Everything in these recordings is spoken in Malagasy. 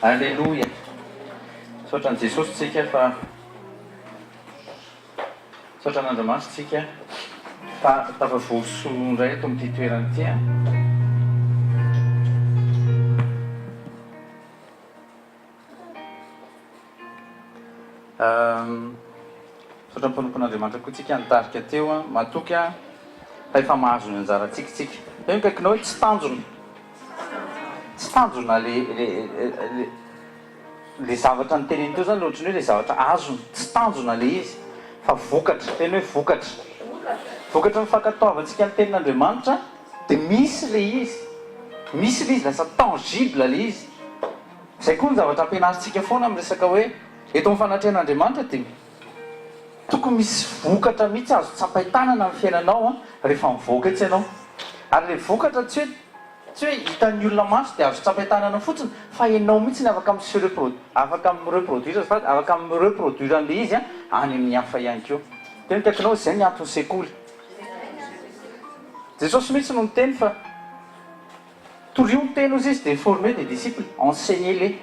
Aleloia! Misaotra an'i Jesosy tsika fa Misaotra an'Andriamanitra tsika fa tafavory soa indray eto amin'ity toerana ity an. Misaotra ny mpanompon'Andriamanitra koa tsika nitarika teo an. Matoky aho fa efa mahazo ny anjarantsika tsika. Eo ny akaikinao hoe tsy tanjona. Tsy tanjona le le le le zavatra noteneniny teo zany ohatran'ny hoe le zavatra azony. Tsy tanjona le izy fa vokatra. Teny hoe vokatra. Vokatry ny fankatoavantsika ny tenin'Andriamanitra dia misy le izy. Misy le izy, lasa tangible le izy. Izay koa ny zavatra ampianarintsika foana amin'ny resaka hoe eto amin'ny fanatrehan'Andriamanitra dia tokony misy vokatra mihitsy azo tsapain-tanana amin'ny fiainanao rehefa mivoaka etsy ianao. Ary ilay vokatra tsy hoe tsy hoe hitan'ny olona maso dia azo tsapain-tanana fotsiny fa ianao mihitsy ny afaka mi-se repro- afaka mi-reproduire azafady, afaka mi-reproduire an'ilay izy any amin'ny hafa ihany koa. Teny akaikinao izay ny anton'ny sekoly. Jesosy mihitsy no niteny fa. Torio ny teny hozy izy dia former des disciples, enseignez les.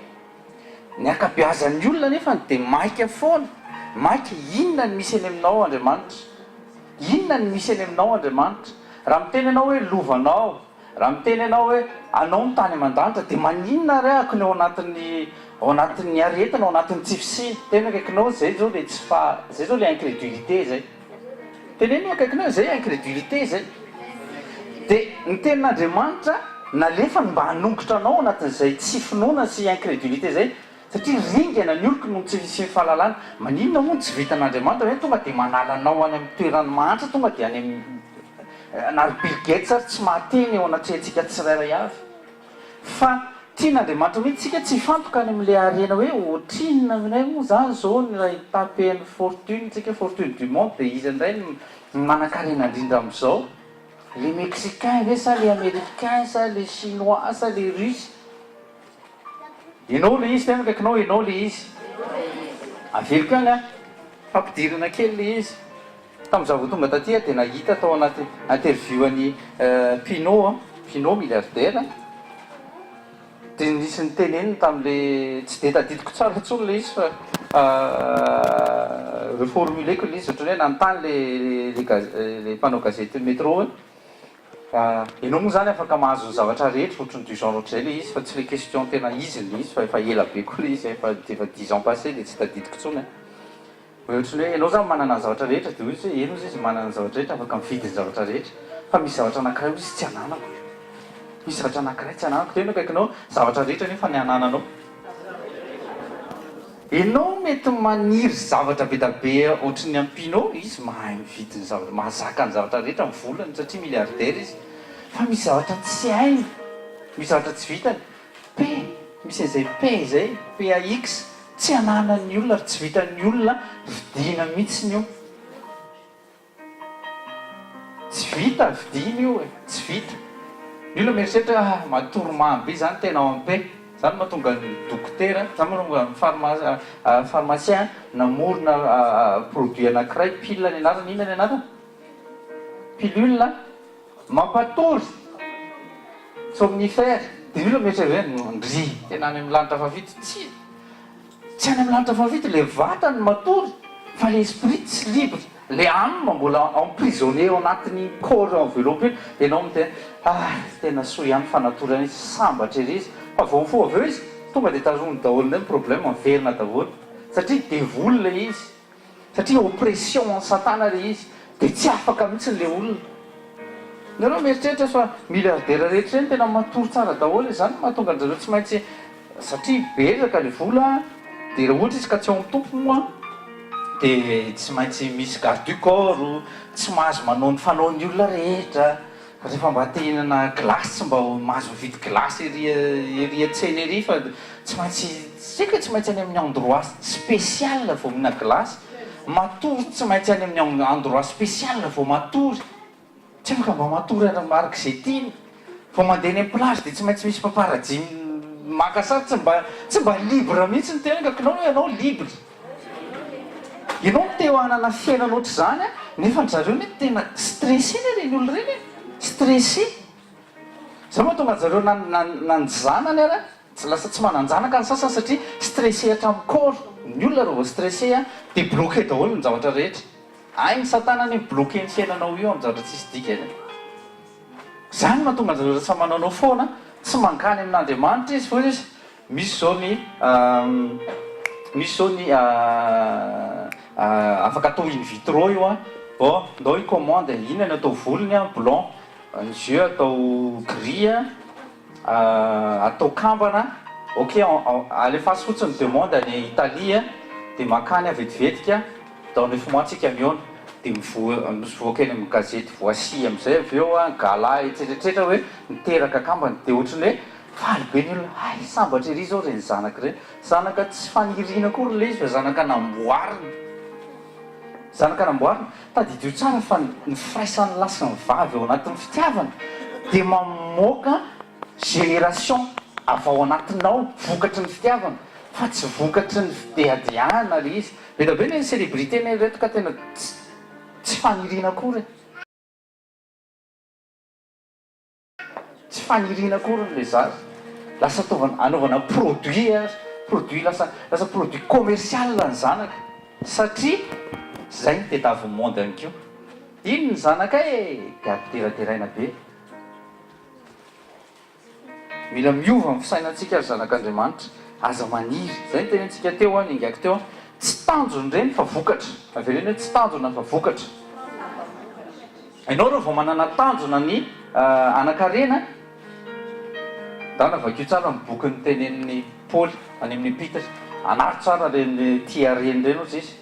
Ny ankabeazan'ny olona anefany dia maika foana, maika inona ny misy eny aminao Andriamanitra? Inona ny misy eny aminao Andriamanitra? Raha miteny ianao hoe lovanao, raha miteny ianao hoe anao ny tany aman-danitra dia maninona ary ahako ny ao anatin'ny ao anatin'ny aretina, ao anatin'ny tsy fisiana? Tena akaikinao izay izao ilay tsy faha, izay izao ilay incrédulité izay. Teneno eo akaikinao hoe zay incrédulité zay. Dia ny tenin'Andriamanitra nalefany mba hanongotra anao ao anatin'izay tsy finoana sy incrédulité zay, satria ringana ny oloko noho ny tsy fisian'ny fahalalana. Maninona moa no tsy vitan'Andriamanitra hoe tonga dia manala anao any amin'ny toeran'ny mahantra tonga dia any amin'ny na ry Bill Gates ary tsy mahateny eo anatrehantsika tsirairay avy. Fa tian'Andriamanitra mihitsy tsika tsy hifantoka any amin'ilay harena hoe ohatrinona aminay moa izany izao ny raha hi-taper ny fortune tsika, fortune du monde dia iza indray no manankarena indrindra amin'izao? Les mexicains ve sa les americains sa les chinois sa les russes? Ianao ilay izy, tena akaikinao ianao ilay izy. Averiko ihany an, fampidirana kely ilay izy. Tamin'izaho vao tonga taty aho dia nahita tao anaty interview an'i Pinault an, Pinault milliardaire, dia nisy niteneniny tamin'ilay, tsy dia tadidiko tsara intsony ilay izy fa reformuler-ko ilay izy, ohatran'ny hoe nanontany ilay ilay mpanao gazety Metro hoe ianao moa izany afaka mahazo ny zavatra rehetra, ohatran'ny du genre ohatr'izay ilay izy fa tsy ilay question tena izy ilay izy fa efa ela be koa ilay izy, efa efa dix ans passé dia tsy tadidiko intsony an. Hoe ohatran'ny hoe ianao izany manana ny zavatra rehetra dia hoy izy hoe eny hozy izy manana ny zavatra rehetra afaka mividy ny zavatra rehetra fa misy zavatra anankiray hozy izy tsy ananako. Misy zavatra anankiray tsy ananako. Tena akaikinao zavatra rehetra nefa ny anananao. Ianao mety maniry zavatra be da be ohatran'ny an'i Pino, izy mahay mividy ny zavatra, mahazaka ny zavatra rehetra ny volany satria milliardaire izy. Fa misy zavatra tsy hainy, misy zavatra tsy vitany. P, misy an'izay P izay, PAX, Tsy ananan'ny olona ary tsy vitan'ny olona vidiana mihitsiny io. Tsy vita vidiana io e, tsy vita. Ny olona mieritreritra hoe ah matory mamy be izany tena en paix. Izany no mahatonga ny dokotera, izany no mahatonga ny pharma pharmacien namorona produit anankiray, pile ny anarany, inona ny anarany? Pilule. Mampatory! Somnifère! Dia ny olona mieritreritra hoe ndry! Tena any amin'ny lanitra fahafito. Tsia! Tsy any amin'ny lanitra fahafito, ilay vatany matory fa ilay esprit tsy libre. Ilay âme mbola emprisonné ao anatin'iny corps enveloppe iny. Dia ianao miteny ah! Tena soa ihany fa natory ihany izy, sambatra ery izy. Fa vao mifoha avy eo izy, tonga dia tazominy daholo indray ny problème, miverina daholo. Satria devoly ilay izy. Satria oppression an'i satana le izy de tsy afaka mihitsy le olona. Nareo mieritreritra fa milliardaire rehetra ireny tena matory tsara daholo e, zany no mahatonga anjareo tsy maintsy satria betsaka le vola de raha ohatra izy ka tsy ao amin'ny tompo moa de tsy maintsy misy garde du corps, tsy mahazo manao ny fanaon'ny olona rehetra. Rehefa mba te hihinana glace tsy mba mahazo mividy glace ery ery an-tsena ery fa tsy maintsy tsy haiko e, tsy maintsy any amin'ny endroit spécial vao mihinana glace, matory tsy maintsy any amin'ny endroit spécial vao matory, tsy afaka mba matory araka izay tiana, vao mandeha any amin'ny plage dia tsy maintsy misy paparazzi maka sary, tsy mba tsy mba libre mihitsy ny tenany ka kinao hoe ianao libre. Ianao no te hanana fiainana ohatr'izany an, nefa ry zareo anie tena stressé anie ireny olona ireny e, stressé. Zay mahatonga an-jareo na na na ny zanany ara. Lasa tsy manan-janaka ny sasany satria stressé hatramin'ny corps. Ny olona raha vao stressé dia bloqué daholo ny zavatra rehetra. Hain'i satana anie mi-bloquer ny fiainanao io amin'ny zavatra tsisy dikany e. Izany no mahatonga an-jareo lasa manaonao foana, tsy mankany amin'Andriamanitra izy fa hoy izy, misy izao ny misy izao ny afaka atao in vitro io an, bon ndao hi-commande, inona no atao volony an, blanc, ny yeux atao gris an, Atao kambana, ok alefaso fotsiny demande any Italie dia mankany aho vetivetika, dans neuf mois tsika mihaona, dia mivoaka eny amin'ny gazety Voici amin'izay avy eo an, gala etsetra etsetra hoe niteraka kambana, dia ohatran'ny hoe faly be ny olona, hay sambatra ery izao ireny zanaka ireny, zanaka tsy faniriana akory ilay izy fa zanaka namboarina. Zanaka namboarina. Tadidio tsara fa ny firaisan'ny lahy sy ny vavy ao anatin'ny fitiavana dia mamoaka génération avy ao anatinao vokatry ny fitiavana fa tsy vokatry ny fidehadehana ilay izy. Be dia be anie ny célébrité anie ireto ka tena tsy faniriana akory e. Tsy faniriana akory ilay zaza. Lasa ataovana, anaovana produit ary, produit lasa, lasa produit commercial ny zanaka satria zay no tediavin'ny monde ihany koa. Iny ny zanakay e! Dia ampideraderaina be. Mila miova ny fisainantsika ry zanak'Andriamanitra. Aza maniry. Zay no tenenintsika teo an, niaingako teo an. Tsy tanjona ireny fa vokatra. Avereno hoe tsy tanjona fa vokatra. Ianao reo vao manana tanjona ny hanan-karena, ndana vakio tsara ny boky notenenin'i Paoly any amin'ny Epitre, anaro tsara ireny tia harena ireny hozy izy,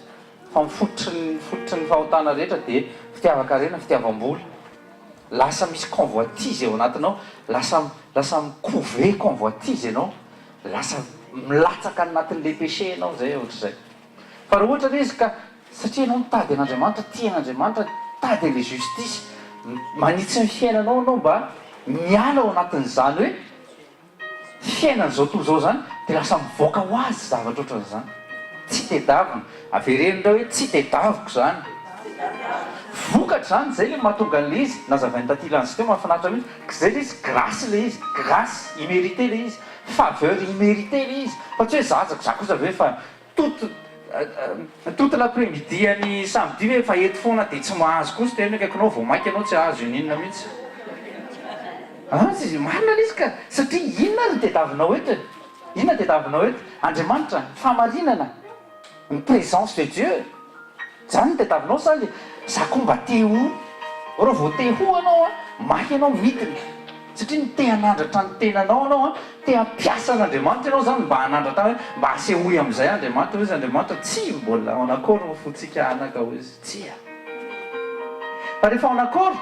fa ny fototry ny fototry ny fahotana rehetra dia fitiavan-karena, fitiavam-bola, lasa misy convoitise ao anatinao, lasa lasa mi-couver convoitise ianao, lasa milatsaka any anatin'ilay péché ianao zay ohatr'izay. Fa raha ohatra ilay izy ka satria ianao mitady an'Andriamanitra, tia an'Andriamanitra, mitady an'ilay justice, manitsy ny fiainanao ianao mba miala ao anatin'izany hoe fiainan'izao tontolo izao izany, dia lasa mivoaka ho azy zavatra ohatran'izany. Tsy tedavina. Avereno indray hoe tsy tedaviko izany. Vokatra izany, izay ilay mahatonga an'ilay izy, nazavain'i Taty Lanzy teo, mahafinaritra mihitsy, izay ilay izy, grâce ilay izy, grâce imméritée ilay izy. Faveur imméritée ilay izy fa tsy hoe zaza za kosa ve fa toute toute l'après midi any samedi ve efa eto foana dia tsy mahazo kosa tena akaikinao vao maika ianao tsy hahazo ininona mihitsy ah tsy marina ilay izy ka satria inona ary no tediavinao eto e inona no tediavinao eto Andriamanitra fahamarinana Ny présence de Dieu zany no tadiavinao sa le za koa mba te ho Raha vao te ho anao an, maty ianao midina satria ny te hanandratra ny tenanao anao an, te hampiasa an'Andriamanitra ianao zany mba hanandratra hoe mba asehoy amin'izay Andriamanitra hoy izy Andriamanitra tsy mbola en accord ny fontsika anaka hoy izy tsia fa rehefa en accord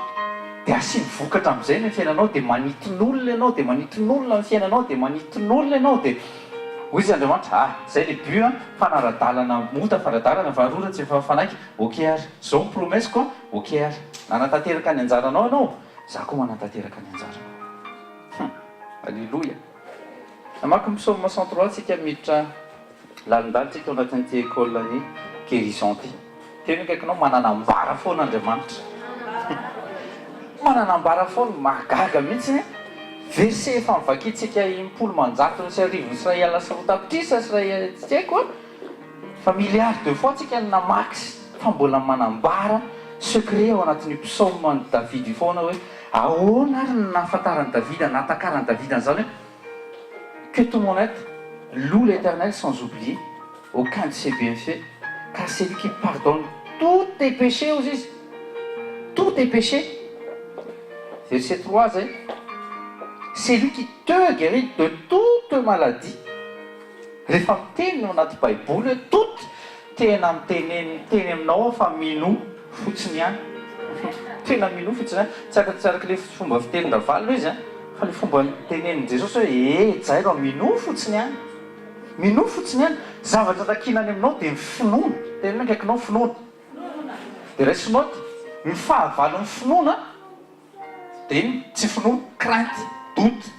dia asiany vokatra amin'izay ny fiainanao dia manitin'olona ianao dia manitin'olona ny fiainanao dia manitin'olona ianao dia Hoy izy Andriamanitra, ah, zay le but an, fanara-dalana mota fara-dalana fa rora tsy efa mifanaiky, ok ary, zao ny promesse-ko an, ok ary, nanatanteraka ny anjaranao ianao, za koa manatanteraka ny anjarako. Hum, Alléluia. Namaky ny psaume 103 tsika miditra lalindalin-tsika ao anatin'ity école ny guérison ity. Tena akaikinao manana ambara foana Andriamanitra. Manana ambara foana, mahagaga mihitsy an. Verset efa novakintsika impolo aman-jatony sy arivony sy iray alina sy roa tapitrisa sy iray tsy haiko an, fa milliard de fois tsika no namaky fa mbola manambara secret ao anatin'io psaume an'i David io foana hoe ahoana ary no nahafantaran'i Davida, nahatakaran'i Davida an'izany hoe que tout mon être loue l'Eternel sans oublier aucun de ses bienfaits, car c'est lui qui pardonne tous tes péchés hozy izy, tous tes péchés, verset 3 zay, c'est lui qui te guérit de toute maladie, rehefa miteny ny ao anaty baiboly hoe toute, tena miteneny miteny aminao aho fa minoa fotsiny ihany, tena minoa fotsiny ihany, tsy araka tsy araka ilay fomba fitenin-dRavalo ilay izy an, fa ilay fomba nitenenin'i Jesosy hoe ee Jairo minoa fotsiny ihany. Minoa fotsiny ihany. Zavatra takiana any aminao dia ny finoana. Teneno akaikinao, finoana. Dia raiso note, ny fahavalon'ny finoana dia ny tsy finoana, crainte, doute.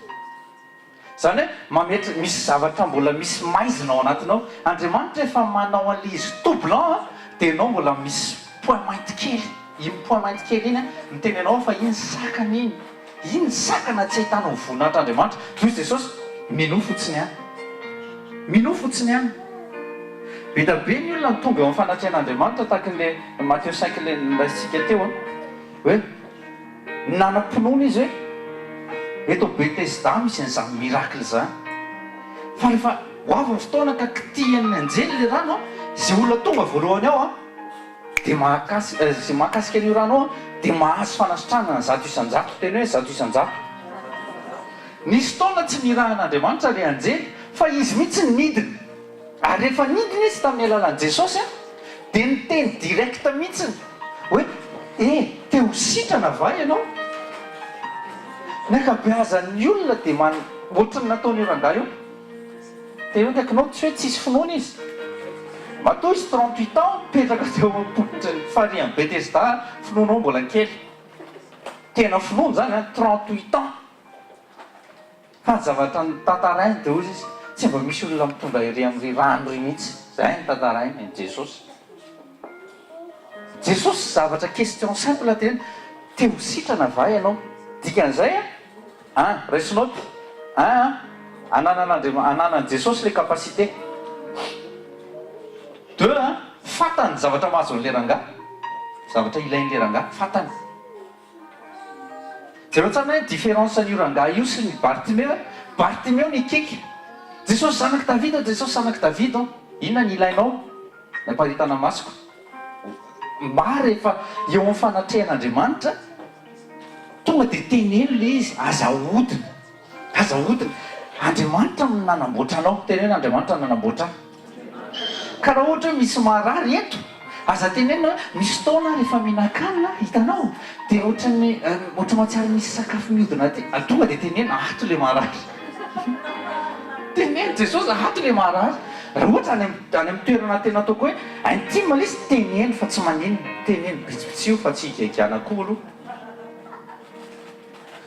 Izany hoe mametra, misy zavatra mbola misy maizina ao anatinao. Andriamanitra efa manao an'ilay izy tout blanc dia ianao mbola misy point mainty kely. Iny point mainty kely iny, miteny anao aho fa iny sakana iny. Iny sakana tsy ahitanao ny voninahitr'Andriamanitra. Hoy Jesosy. Minoa fotsiny ihany. Minoa fotsiny ihany. Be da be ny olona no tonga eo amin'ny fanatrehan'Andriamanitra tahaka ilay Matio cinq ilay noraisintsika teo an, hoe nanam-pinoana izy hoe eto Betesda misy an'izany miracle izany. Fa rehefa ho avy ny fotoana ka kitihan'ny anjely ilay rano an, izay olona tonga voalohany ao an, dia mahakasika, izay mahakasika an'io rano io an, dia mahazo fanasitranana 100%, teny hoe 100%. Nisy fotoana tsy nirahan'Andriamanitra ilay anjely fa izy mihitsy no nidina. Ary rehefa nidina izy tamin'ny alalan'i Jesosy dia niteny direct mihitsy hoe eh te ho sitrana va ianao? Ny ankabeazan'ny olona dia man ohatran'ny nataon'io rangahy io. Tena hoe akaikinao tsy hoe tsisy finoana izy. Matoa izy 38 ans mipetraka teo am-pototry ny farihin'i Betesda finoanao mbola kely. Tena finoana izany an, 38 ans. Fa ny zavatra notantarainy dia hoy izy, tsy mba misy olona mitondra ery amin'ry rano ry mihitsy. Izay no tantarainy an'i Jesosy. Jesosy zavatra question simple tena, te ho sitrana va ianao? Dikan'izay an, un, raiso note, un an, ananan'Andriama, ananan'i Jesosy ilay capacité. Deux an, fantany ny zavatra mahazo an'ilay rangahy, zavatra ilain'ilay rangahy, fantany. Jereo tsara ny différence an'io rangahy io sy ny Bartimeo e! Bartimeo nikiky, Jesosy zanak'i Davida, Jesosy zanak'i Davida ô! Inona ny ilainao? Ny hamparitana masoko. Mba rehefa eo amin'ny fanatrehan'Andriamanitra, tonga dia teneno ilay izy, aza ahodina. Aza ahodina. Andriamanitra no nanamboatra anao. Teneno Andriamanitra no nanamboatra ahy. Ka raha ohatra hoe misy marary eto, aza tenenina hoe misy fotoana aho rehefa mihinan-kanina, hitanao, dia ohatran'ny ohatran'ny mahatsiaro misy sakafo mihodina aty. Tonga dia teneno, ato ilay marary. Teneno Jesosy, ato ilay marary. Raha ohatra any amin'ny any amin'ny toerana tena ataoko hoe intime ilay izy, teneno fa tsy maninona. Teneno, bitsibitsiho fa tsy higaigana koa aloha.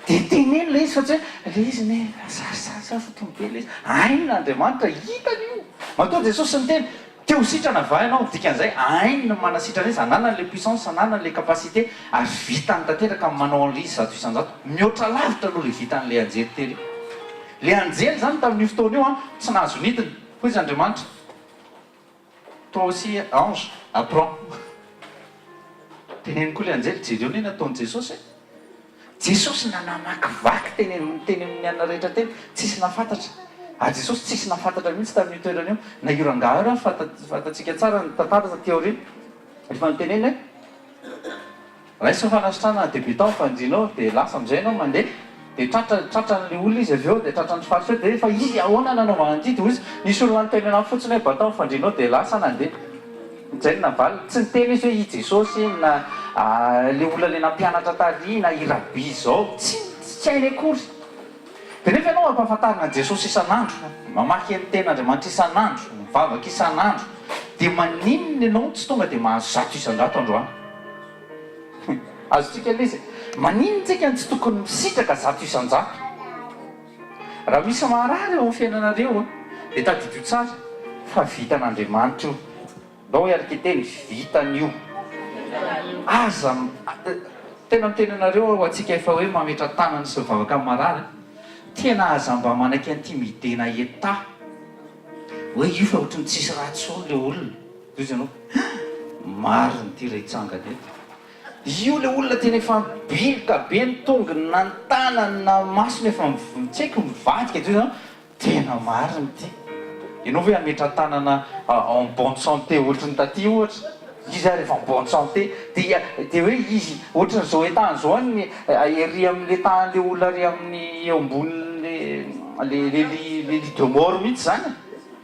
Dia teneno ilay izy fa tsy hoe ilay izy anie sarosarotra fotony be ilay izy. Hain' Andriamanitra, hitany io. Matoa Jesosy niteny, te ho sitrana va ianao? Ny dikan'izay, hainy ny manasitrana izy, ananany ilay puissance, ananany ilay capacité, ary vitany tanteraka ny manao an'ilay izy 100%. Mihoatra lavitra noho ilay vitan'ilay anjely tery. Ilay anjely izany tamin'io fotoana io an, tsy nahazo nidina. Hoy izy Andriamanitra. Toi aussi ange, apprends. Teneno koa ilay anjely, jereo anie nataon'i Jesosy e. Jesosy nanamakivaky teny amin'ny teny amin'ny anona rehetra teny, tsisy nahafantatra. Ary Jesosy tsisy nahafantatra mihitsy tamin'io toerana io. Na io rangahy io ary fantatsika tsara ny tantara taty aoriana. Efa niteneniny hoe. Raiso ny fanasitranana débutant fandrianao dia lasa amin'izay ianao mandeha dia tratra tratran'ilay olona izy avy eo dia tratran'ny faritra eo dia efa izy ahoana nanaovana an'ity dia hoy izy nisy olona niteny anahy fotsiny hoe batao ny fandrianao dia lasa nandeha izay no navaliny tsy niteny izy hoe i Jesosy iny na ilay olona ilay nampianatra tary na i Rabbi izao tsy tsy hainy akory dia nefa ianao ampahafantarina an'i Jesosy isan'andro mamaky ny tenin'Andriamanitra isan'andro mivavaka isan'andro dia maninona ianao tsy tonga dia mahazo 100% androany Azontsika ilay izy e. Maninona tsika no tsy tokony misitraka 100%? Raha misy maharary eo amin'ny fiainanareo dia tadidio tsara fa vitan'Andriamanitra io. Ndao hiaraka hiteny, vitany io. Aza, tena miteny anareo aho, antsika efa hoe mametra-tanana sy mivavaka amin'ny marary, tena aza mba manaiky an'ity midena état hoe io fa ohatran'ny tsisy raha intsony ilay olona. Hoy izy ianao, Marina ity ilay hitsangana eto. Io ilay olona tena efa mibiloka be ny tongony na ny tanany na ny masony efa tsy haiko mivadika dia hoy izy ianao, tena marina ity. Ianao ve hametra-tanana en bonne santé ohatry ny taty ohatra? Izy ary efa en bonne santé dia dia hoe izy ohatran'izao état an'izao any ery amin'ilay état an'ilay olona ary amin'ny eo ambonin'ilay le lit le lit de mort mihitsy izany e.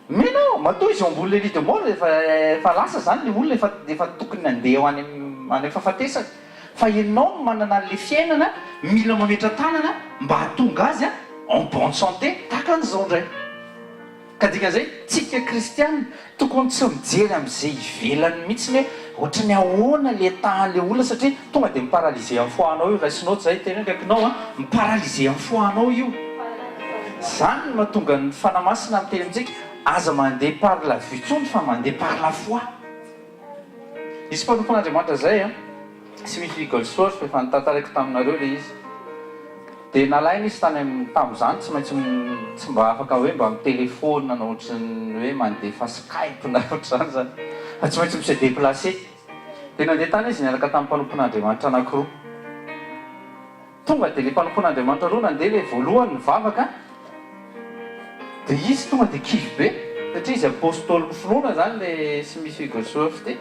Mais non! Matoa izy eo ambony le lit de mort efa efa lasa zany le olona efa efa tokony handeha ho any any amin'ny fahafatesana. Fa ianao no manana an'le fiainana mila mametra-tanana mba hahatonga azy en bonne santé tahaka an'izao indray. Ka dikan'izay tsika kristiana tokony tsy mijery amin'izay ivelany mihitsy hoe ohatry ny ahoana le état an'le olona satria tonga dia mi-paralyser amin'ny foi-nao io, raisinao zay teny akaikinao an, mi-paralyser amin'ny foi-nao io. Zany no mahatonga ny Fanahy Masina miteny amintsika, aza mandeha par la vue tsony fa mandeha par la foi. Nisy mpanompon'Andriamanitra zay an, Smith Wigglesworth, efa notantaraiko taminareo le izy. Dia nalaina izy tany amin'ny, tamin'izany tsy maintsy tsy mba afaka hoe mba mi-telephone na ohatran'ny hoe mandefa skype na ohatr'izany izany fa tsy maintsy mi-se déplacer. Dia nandeha tany izy niaraka tamin'ny mpanompon'Andriamanitra anankiroa. Tonga dia ilay mpanompon'Andriamanitra roa nandeha ilay voalohany nivavaka dia izy tonga dia kivy be satria izy apostolin'ny finoana izany ilay Smith Wigglesworth ity.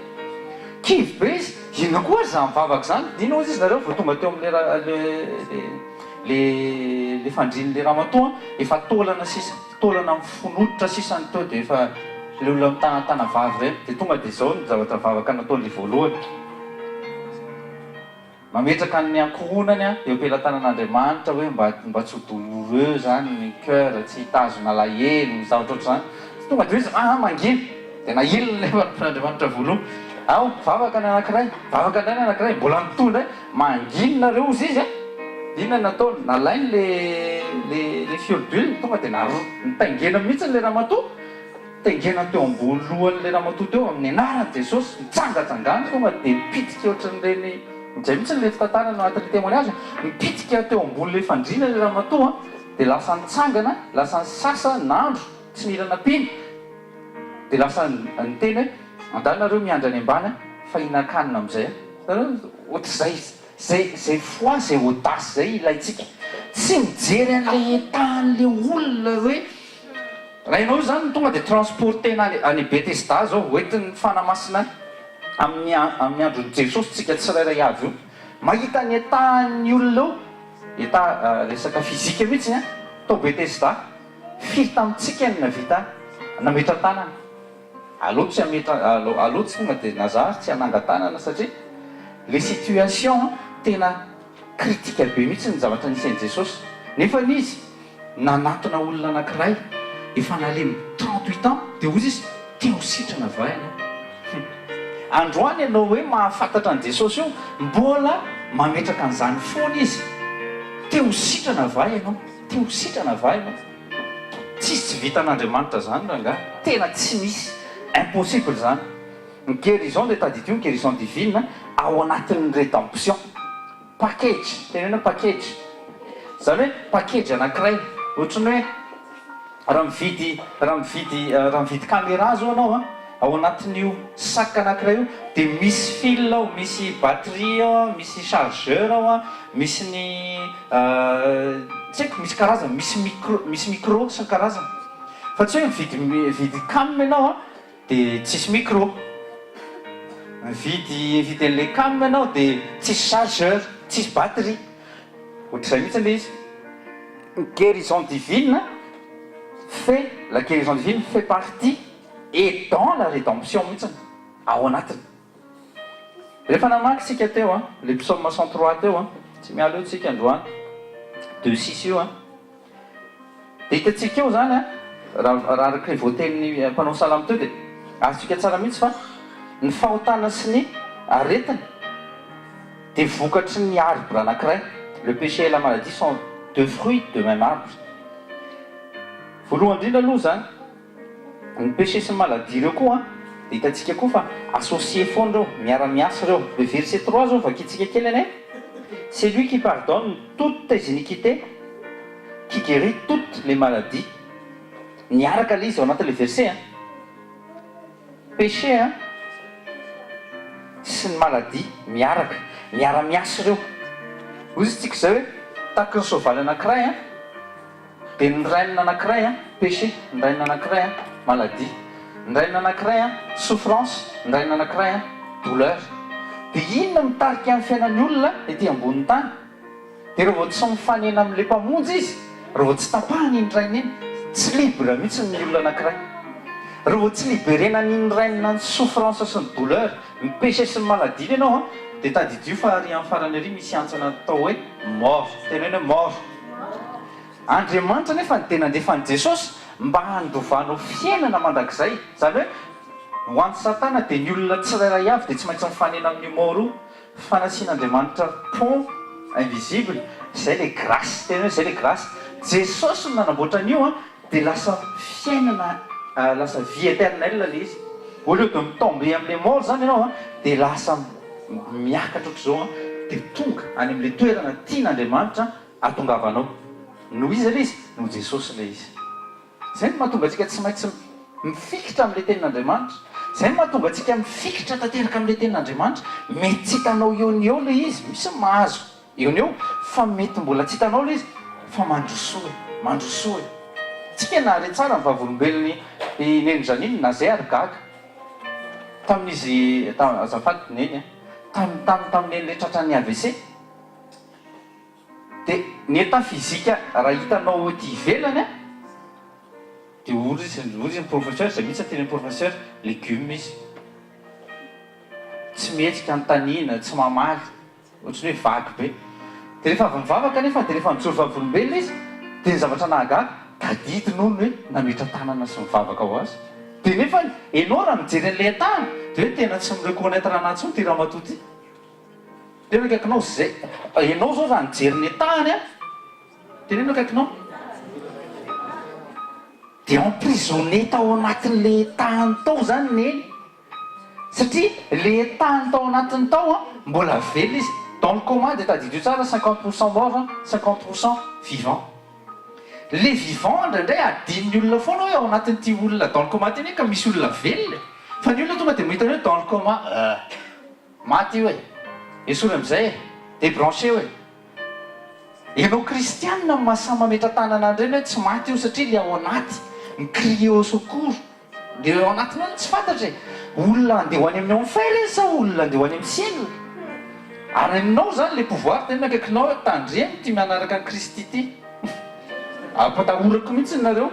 Kivy be izy, inona koa ary izany vavaka izany? Inona hozy izy nareo vao tonga teo amin'ilay le le fandrian'ilay ramatoa efa taolana sisa, taolana mifonotra sisa ny teo dia efa ilay olona mitanatana vavy ireny dia tonga dia izao ny zavatra vavaka nataon'ilay voalohany. Mametraka ny ankohonany eo am-pelatanan'Andriamanitra hoe mba mba tsy ho douloureux zany ny coeur, tsy hitazona alahelo, ny zavatra ohatr'izany. Tsy tonga dia hoe izy ah mangina, dia nahiliny ilay mpanompon'Andriamanitra voalohany. Ao, vavaka ny anankiray, vavaka indray ny anankiray, mbola nitohy indray, mangina nareo hozy izy a! Inona no nataony? Nalainy le le le fiole d'huile, tonga dia naro- nitaingenany mihitsy ilay ramatoa. Taingena teo ambony lohan'ilay ramatoa teo amin'ny anaran'i Jesosy, nitsangatsangana tonga dia nipitika ohatran'ireny, izay mihitsy ilay fitantarana ao anatin'ilay témoignage, nipitika teo ambonin'ilay fandriana ilay ramatoa dia lasa nitsangana, lasa nisasa, nandro, tsy nila nampiana, dia lasa niteny hoe, andao nareo miandry any ambany fa hihinan-kanina amin'izay aho. Ohatr'izay izy. Zay zay foi zay audace zay ilaintsika. Tsy mijery an'ilay état an'ilay olona hoe. Raha ianao izany no tonga dia transporter-na any any Bethesda izao, hoentin'ny Fanahy Masina any amin'ny amin'ny andron'i Jesosy tsika tsirairay avy io. Mahita ny état-n'ny olona eo, état resaka physique mihitsy an, tao Bethesda, firy tamintsika no navita nametra-tanana? Aleo tsy hametra, aleo tsy tonga dia nazary tsy hananga-tanana satria le situation tena critique be mihitsy ny zavatra nisy an'i Jesosy. Nefany Izy nanatona olona anankiray efa nalemy 38 ans dia hozy Izy, te ho sitrana va ianao? Hum. Androany ianao hoe mahafantatra an'i Jesosy io, mbola mametraka an'izany foana Izy. Te ho sitrana va ianao? Te ho sitrana va ianao? Tsisy tsy vitan'Andriamanitra zany rangahy, tena tsy misy, impossible zany. Ny guérison dia tadidio ny guérison divine ao anatin'ny rédemption. Package, teneno hoe package. Zany hoe package anankiray, ohatran'ny hoe raha mividy raha mividy raha mividy caméra zao ianao an, ao anatin'io sac anankiray io dia misy fil ao, misy batterie ao an, misy chargeur ao an, misy ny tsy haiko, misy karazany, misy micro misy micro sy ny karazany. Fa tsy hoe mividy mividy cam ianao an, dia tsisy micro. Mividy mividy an'ilay cam ianao dia tsisy chargeur, tsisy batterie. Ohatr'izay mihitsy ilay izy. Ny guérison divine fait, la guérison divine fait partie et dans la rédemption mihitsy ao anatiny. Rehefa namaky isika teo an, ilay psaume 103 teo an, tsy miala eo tsika androany, deux six io an. Dia hitantsika eo izany an, raha raha araka ilay voatenin'ny mpanao salamo teo dia azontsika tsara mihitsy fa ny fahotana sy ny aretina dia vokatry ny arbre anankiray, le péché et la maladie sont deux fruits de même arbre. Voalohany indrindra aloha izany, Ny péché sy ny maladie ireo koa dia hitantsika koa fa associé foana ireo, miara-miasa ireo. Le verset trois zao vakintsika kely anie, C'est lui qui pardonne toutes tes iniquités, qui guérit toutes les maladies. Miaraka ilay izy ao anatin'ilay verset an. Péché an sy ny maladie miaraka, miara-miasa ireo. Hoy izy tsika izay hoe tahaky ny soavaly anankiray an. Dia ny reine anankiray an, péché, ny reine anankiray an, maladie. Ny reine anankiray an, souffrance, ny reine anankiray an, douleur. Dia inona no mitarika ny fiainan'ny olona ety ambonin'ny tany? Dia raha vao tsy mifanena amin'ilay Mpamonjy izy, raha vao tsy tapahana iny reine iny, tsy libre mihitsy ny olona anankiray. Raha vao tsy liberena an'iny reine ny souffrance sy ny douleur, ny péché sy ny maladie iny ianao an, dia tadidio fa ary amin'ny farany ary misy hantsana atao hoe mort. Teneno hoe mort. Andriamanitra anefa dia nandefa an'i Jesosy mba handovanao fiainana mandrakizay. Izany hoe, ho an'i Satana dia ny olona tsirairay avy dia tsy maintsy mifanena amin'io mort io. Fa nasian'Andriamanitra pont invisible, izay ilay grâce, tena hoe izay ilay grâce. Jesosy no nanamboatra an'io an, dia lasa fiainana, lasa vie éternelle ilay izy. Au lieu de mi-tomber amin'ilay mort izany ianao an, dia lasa miakatra ohatr'izao an, dia tonga any amin'ilay toerana tian'Andriamanitra. ahatongavanao. Noho iza ilay izy? Noho Jesosy ilay izy. Izay no mahatonga antsika tsy maintsy mifikitra amin'ilay Tenin'Andriamanitra. Izay no mahatonga antsika mifikitra tanteraka amin'ilay Tenin'Andriamanitra. Mety tsy hitanao eo no eo ilay izy, misy ny mahazo eo no eo, fa mety mbola tsy hitanao ilay izy, fa mandrosoa e, mandrosoa e. Tsika nahare tsara ny vavolombelon'i Neny Jeanine, na zay ary gaga. Tamin'izy, azafady Neny a, tam, tam, tamin'i Neny ilay tratran'ny AVC. Dia ny état physique raha hitanao ety ivelany an, dia hoy izy, hoy izy ny professeur, izay mihitsy no tenenin'ny professeur, légume izy. Tsy mihetsika, anontaniana, tsy mamaly, ohatran'ny hoe vague be. Dia rehefa avy nivavaka anefa, dia rehefa nijoro vavolombelona izy, dia ny zavatra nahagaga, tadidiny hono hoe nametra-tanana sy nivavaka ho azy. Dia nefany, ianao raha mijery an'ilay état-ny, dia hoe tena tsy mi-reconnaitre anah intsony ity ramatoa ity. Teneno akaikinao zay, enao zao raha nijery ny état-ny an, teneno akaikinao, dia emprisonné tao anatin'le état-ny tao zany Neny, satria le état-ny tao anatiny tao an, mbola velona izy, dans le coma dia tadidio tsara 50 pour cent mort an, 50 pour cent vivant, le vivant indraindray adinon'ny olona foana hoe ao anatin'ity olona dans le coma ity anie ka misy olona velona e, fa ny olona tonga dia mahita ny hoe dans le coma, euh. Maty io e! Esory amizay e! Debrancheo e! Ianao kristianina no mahasahy mametra-tanana an'ireny hoe tsy maty io satria le ao anaty mi-crier au secours, le ao anatiny ao tsy fantatra e! Olona handeha ho any amin'ny enfer izy sa olona handeha ho any amin'ny ciel? Ary aminao izany le pouvoir teneno akaikinao hoe tandremo ity manaraka an'i Kristy ity. Ampatahorako mihitsy nareo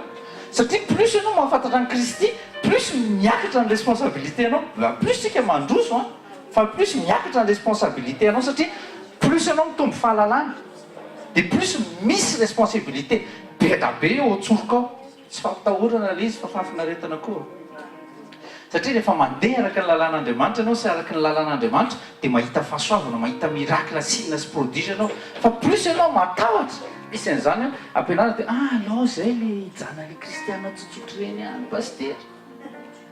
satria plus ianao mahafantatra an'i Kristy plus miakatra ny responsabilité anao, plus tsika mandroso an, fa plus miakatra ny responsabilité anao satria plus ianao mitombo fahalalana dia plus misy responsabilité be da be eo an-tsoroka ao. Tsy fampitahorana ilay izy fa fahafinaretana koa. Satria rehefa mandeha araka ny lalàn'Andriamanitra ianao sy araka ny lalan'Andriamanitra dia mahita fahasoavana, mahita miracle, signe sy prodige ianao. Fa plus ianao matahotra, misy an'izany an, ampianarina dia ah alao izay le hijana le kristiana tsotsotra ireny ihany pasitera.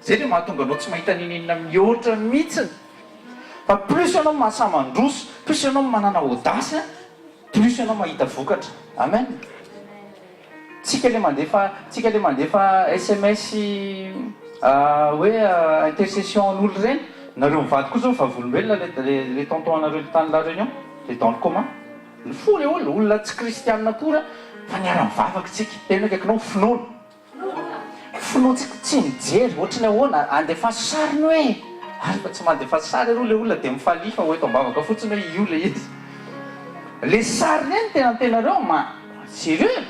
Izay le mahatonga anao tsy mahita n'inon'inona mihoatra mihitsiny. Fa plus ianao mahasahy mandroso, plus ianao manana audace, plus ianao mahita vokatra. Amen. Tsika le mandefa tsika le mandefa sms hoe intercession an'olo ireny, nareo mivady koa zao vavolombelona le le le tonton anareo le tany la réunion, le dans le coma, nifoha le olona, olona tsy kristianina akory fa niara nivavaka tsika, tena akaikinao finoana, finoantsika tsy mijery ohatry ny ahoana, andefaso sariny hoe, ary fa tsy mandefa sary aloha le olona de mifalia fa ho eto ambavaka fotsiny hoe io le izy, le sary reny tena tenareo ma. Sérieux?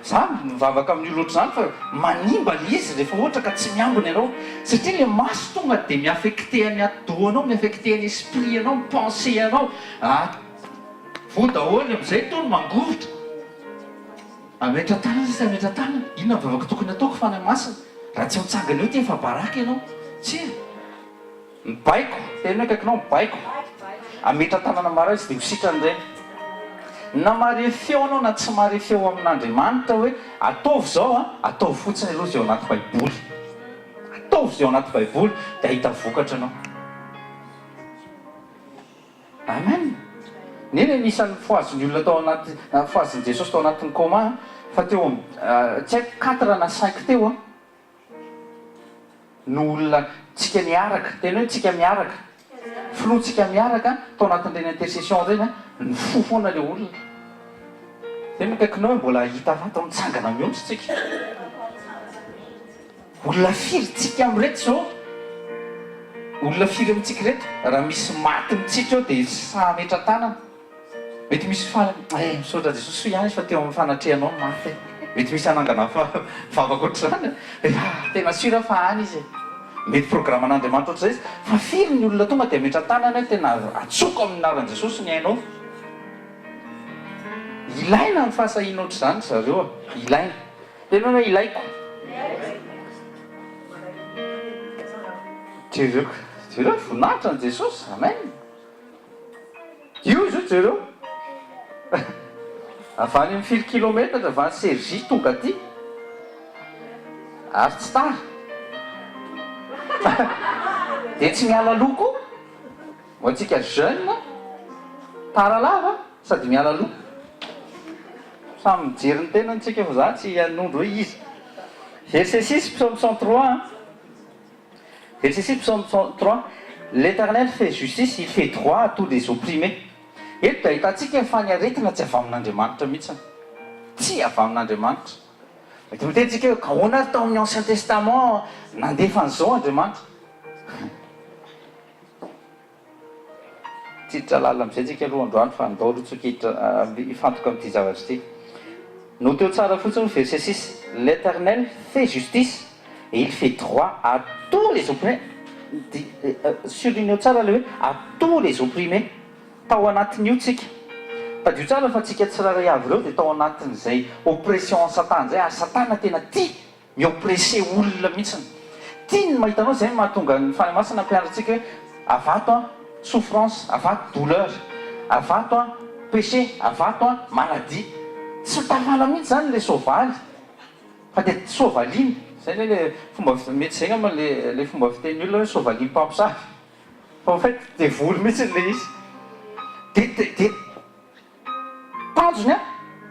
Za mivavaka amin'ny olona ohatr'izany fa manimba le izy rehefa ohatra ka tsy miambina ianao satria le maso tonga de mi-affecter ny atidohanao, mi-affecter ny esprit anao, ny pensée anao, ah voa daholo amin'izay tony mangovitra. Hametra-tanana sa tsy hametra-tanana? Inona ny vavaka tokony hataoko Fanahy Masina? Raha tsy mitsangana eo ty efa baraka ianao. Tsia. Mibaiko, tena akaikinao mibaiko. Hametra-tanana marary izy dia ho sitrany ireny. Na mahare feo anao na tsy mahare feo amin'Andriamanitra hoe ataovy izao an, ataovy fotsiny aloha izay ao anaty baiboly. Ataovy izay ao anaty baiboly dia hahita vokatra ianao. Amen. Neny anisan'ny fohazin'ny olona tao anaty, fohazin'i Jesosy tao anatin'ny coma fa teo amin'ny tsy haiko quatre na cinq teo an. No olona tsika miaraka, tena hoe tsika miaraka, filoha-tsika miaraka tao anatin'ireny intercession ireny an, nifoha foana ilay olona. Zay no akaikinao hoe mbola hahita faty mitsangana mihontsy tsika. Olona firy tsika amin'ireto izao? Olona firy amintsika ireto raha misy maty mitsitra eo dia sahy hametra-tanana? Mety misy faly eh misaotra Jesosy soa ihany izy fa teo amin'ny fanatrehanao ny maty e. Mety misy hanangana vavaka ohatr'izany e. Ah tena sûr aho fa any izy e. Mety programan'Andriamanitra ohatr'izay izy. Fa firy ny olona tonga dia hametra-tanana hoe tena atsoko amin'ny anaran'i Jesosy ny ainao. Ilaina ny fahasahiana ohatr'izany ry zareo a. Ilaina. Tena hoe ilaiko. Jereo, jereo voninahitra an'i Jesosy. Amen. Io izy io jereo. Avy any amin'ny firy kilometatra avy any Cergy tonga aty. Ary tsy tara. Dia tsy miala aloha koa. Ho antsika jeune, tara lava sady miala aloha. Samy mijery ny tenany tsika fa za tsy hanondro hoe iza. Verset 6, psaume 103 an. Verset 6, psaume 103, L'Eternel fait justice, il fait droit à tous les opprimés. Eto dia ahitantsika fa ny aretina tsy avy amin'Andriamanitra mihitsy. Tsy avy amin'Andriamanitra. Mety miteny tsika hoe, ahoana ary tao amin'ny Ancien Testament nandefa an'izao Andriamanitra? Tsy hiditra lalina amin'izay tsika aloha androany fa andao aloha tsoka hiditra hifantoka amin'ity zavatra ity. Noteo tsara fotsiny verset 6, L'Eternel fait justice et il fait droit à tous les opprimés, souligneo tsara ilay hoe à tous les opprimés, tao anatin'io tsika. Tadidio tsara fa tsika tsirairay avy ireo dia tao anatin'izay oppression an'i Satana izay ary Satana tena tia Mi-oppresser olona mihitsiny. Tiany ny mahita anao, izay no mahatonga ny Fanahy Masina hampianatra antsika hoe avato an souffrance, avato douleur, avato an péché, avato an maladie. Tsy ho tafala mihitsy izany ilay soavaly fa dia soavaliana. Izay anie ilay fomba, mety izay angamba ilay fomba fitenin'ny olona hoe soavalian'ny mpamosavy. Fa en fait devoly mihitsy ilay izy. Dia, dia. Tanjony an,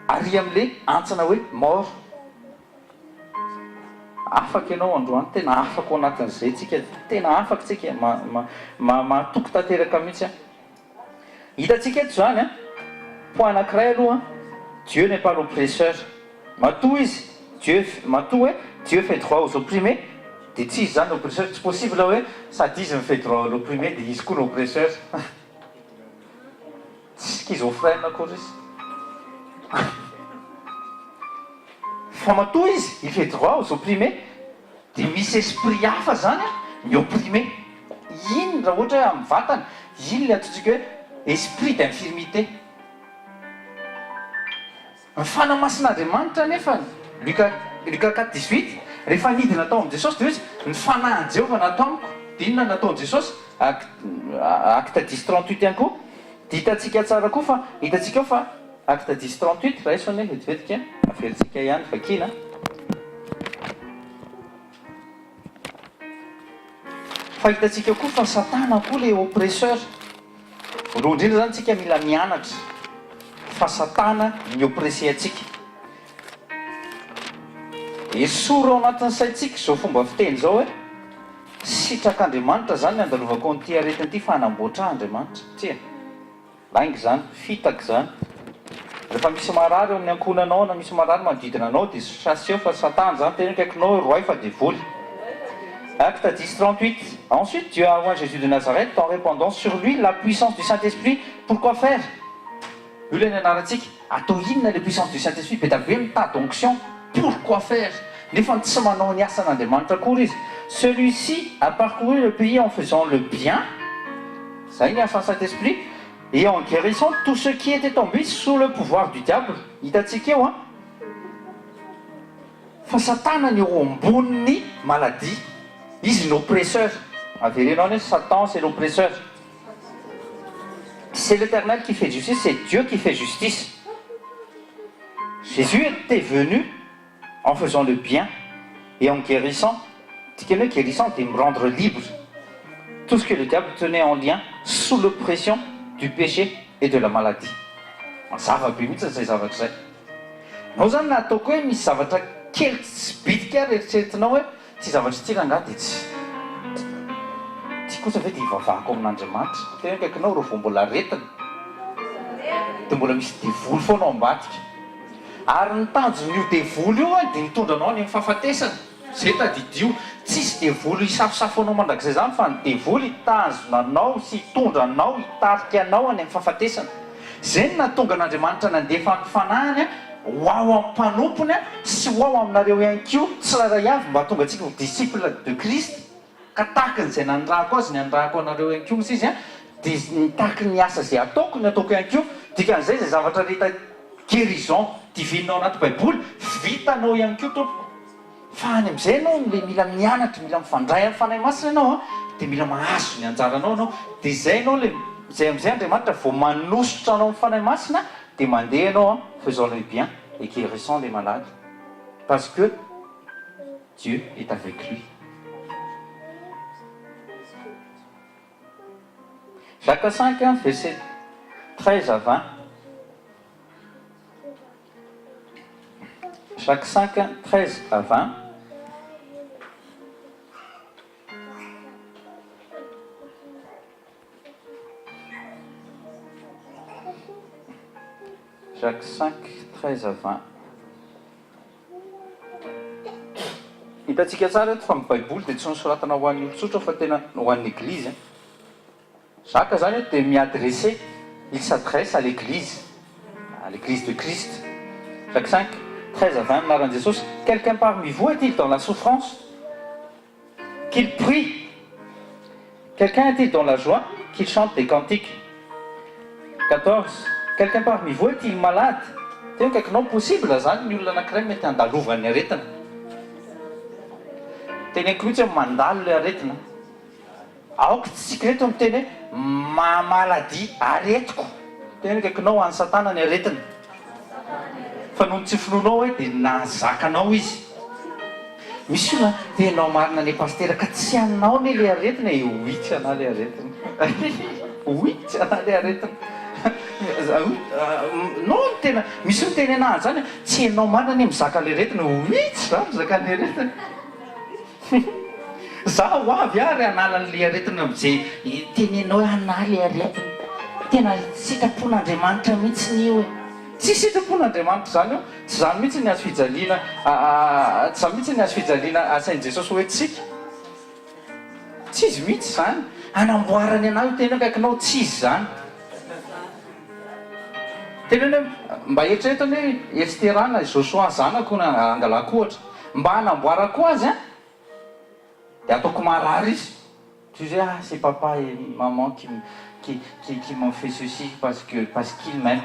ary amle antsana hoe mort. Afaka ianao androany, tena afaka ao anatin'izay tsika, tena afaka tsika, ma mahatoky tanteraka mihitsy aho. Hitantsika eto izany an, point anankiray aloha, Dieu n'est pas l'oppresseur. Matoa izy, Dieu, matoa hoe Dieu fait droit aux opprimés, dia tsy izy izany l'oppresseur, tsy possible hoe sady izy mi-fait droit à l'opprimé dia izy koa l'oppresseur. Tsy schizophrène akory izy. Fa matoa izy, il fait droit aux opprimés, dia misy esprit hafa zany an, mi-opprimer. Iny raha ohatra hoe amin'ny vatana, iny ilay antsointsika hoe esprit d'infirmité. Ny Fanahy Masin'Andriamanitra anefa, Luka, Luka 4, 18, rehefa nidina tao amin'i Jesosy dia hoy izy, Ny Fanahin'i Jehovah natao amiko. Dia inona no nataon'i Jesosy? Ak, Acte 10, 38 ihany koa. Dia hitantsika tsara koa fa, hitantsika ao fa, Acte 10, 38, raiso anie vetivetika, averintsika ihany vakiana. Fa hitantsika koa fa Satana koa ilay oppresseur. Voalohany indrindra izany tsika mila mianatra fa satana mi-oppresser antsika. Esory ao anatin'ny saintsika izao fomba fiteny izao hoe, sitrak'Andriamanitra izany ny handalovako an'ity aretina ity fa hanamboatra ahy Andriamanitra. Tsia. Lainga izany, fitaka izany. Rehefa misy marary eo amin'ny ankohonanao na misy marary manodidina anao dia chasseo fa satana izany, teneno akaikinao hoe roahy fa devoly. Actes 10, 38 Ensuite Dieu a oint Jésus de Nazareth en répandant sur lui la puissance du Saint-Esprit pour quoi faire? Io ilay nianarantsika, atao inona ilay puissance du Saint-Esprit? Be dia be mitady onction, pour quoi faire? Nefa tsy manao ny asan'Andriamanitra akory izy. Celui-ci a parcouru le pays en faisant le bien, izay ny asan'ny Saint-Esprit, Et en guérissant tous ceux qui étaient tombés sous le pouvoir du diable, hitantsika eo an, fa satana ny eo ambonin'ny maladie, izy no oppresseur, avereno any hoe satan c'est l'oppresseur, c'est l'Eternel qui fait justice, c'est Dieu qui fait justice, Jésus était venu en faisant le bien et en guérissant, dikany hoe guérissant dia mi-rendre libre tout ce que le diable tenait en lien sous l'oppression du péché et de la maladie. Mazava be mihitsy izay zavatra izay. Anao izany na ataoko hoe misy zavatra kely tsy bitika ary eritreretinao hoe ity zavatra ity rangahy dia tsy ity kosa ve dia hivavahako amin'Andriamanitra. Tena akaikinao ireo vao mbola aretina dia mbola misy devoly foana ao ambadika. Ary ny tanjon'io devoly io dia hitondra anao any amin'ny fahafatesana. Izay tadidio. Tsisy devoly hisafosafo anao mandrakizay izany fa ny devoly hitazona anao sy hitondra anao, hitarika anao any amin'ny fahafatesana. Izay no nahatonga an'Andriamanitra nandefa ny Fanahiny ho ao amin'ny mpanompony sy ho ao aminareo ihany koa tsirairay avy mba hahatonga antsika ho disciples de Christ. Ka tahaka izay nanirahako azy ny anirahako anareo ihany koa hozy izy an, dia mitaky ny asa izay ataoko ny ataoko ihany koa, dikan'izay izay zavatra rehetra guérison divine ao anaty baiboly vitanao ihany koa tompoko, fa any amin'izay ianao no le mila mianatra, mila mifandray amin'ny Fanahy Masina ianao an, dia mila mahazo ny anjaranao ianao, dia izay ianao le izay amin'izay Andriamanitra vao manosotra anao amin'ny Fanahy Masina dia mandeha ianao an, faisant le bien et guérissant les malades parce que. Dieu est avec lui. Jacques 5, verset 13 à 20. Jacques 5, 13 à 20. Jacques 5, 13 à 20. Hitantsika tsara eto fa ny Baiboly dia tsy nosoratana ho an'ny olon-tsotra fa tena ho an'ny Eglizy. Jacques zany eto dia mi-adresser, il s'adresse à l'Eglise, à l'Eglise de Christ. Jacques 5, 13 à 20 amin'ny anaran'i Jesosy, Quelqu'un parmi vous est-il dans la souffrance? Qu'il prie. Quelqu'un est-il dans la joie? Qu'il chante des cantiques. 14, Quelqu'un parmi vous est-il malade? Teo akaikinao, possible zany ny olona anankiray mety handalovan'ny aretina. Teneniko mihitsy hoe mandalo ilay aretina. Aoka tsy tsika ireto miteny hoe ma maladie, aretiko. Tena akaikinao any satana ny aretina. Fa noho ny tsy finoanao hoe dia nahazaka anao izy. Misy olona enao marina anie pasitera ka tsy anao anie le aretina e, oui tsy anah le aretina. Oui tsy anah le aretina. Non tena misy miteny anah an'izany tsy enao marina anie mizaka le aretina, oui tsy za mizaka ny aretina. Za ho avy ary hanala an'le aretina am'ze tenenao hoe hanala le aretina. Tena sitrapon'Andriamanitra mihitsiny io e. Tsy sitrapon'Andriamanitra izany io, tsy izany mihitsy ny hazo fijaliana tsy izany mihitsy ny hazo fijaliana asain'i Jesosy ho entintsika. Tsy izy mihitsy izany. Hanamboarany anao io teny akaikinao, tsy izy izany. Teneno hoe mba eritrereto anie i Estera na i Josoa zanako no angalako ohatra. Mba hanamboarako azy an, dia ataoko marary izy. Tu sais ah c'est papa et maman qui qui qui qui m'ont fait ceci parce que parce qu'ils m'aiment.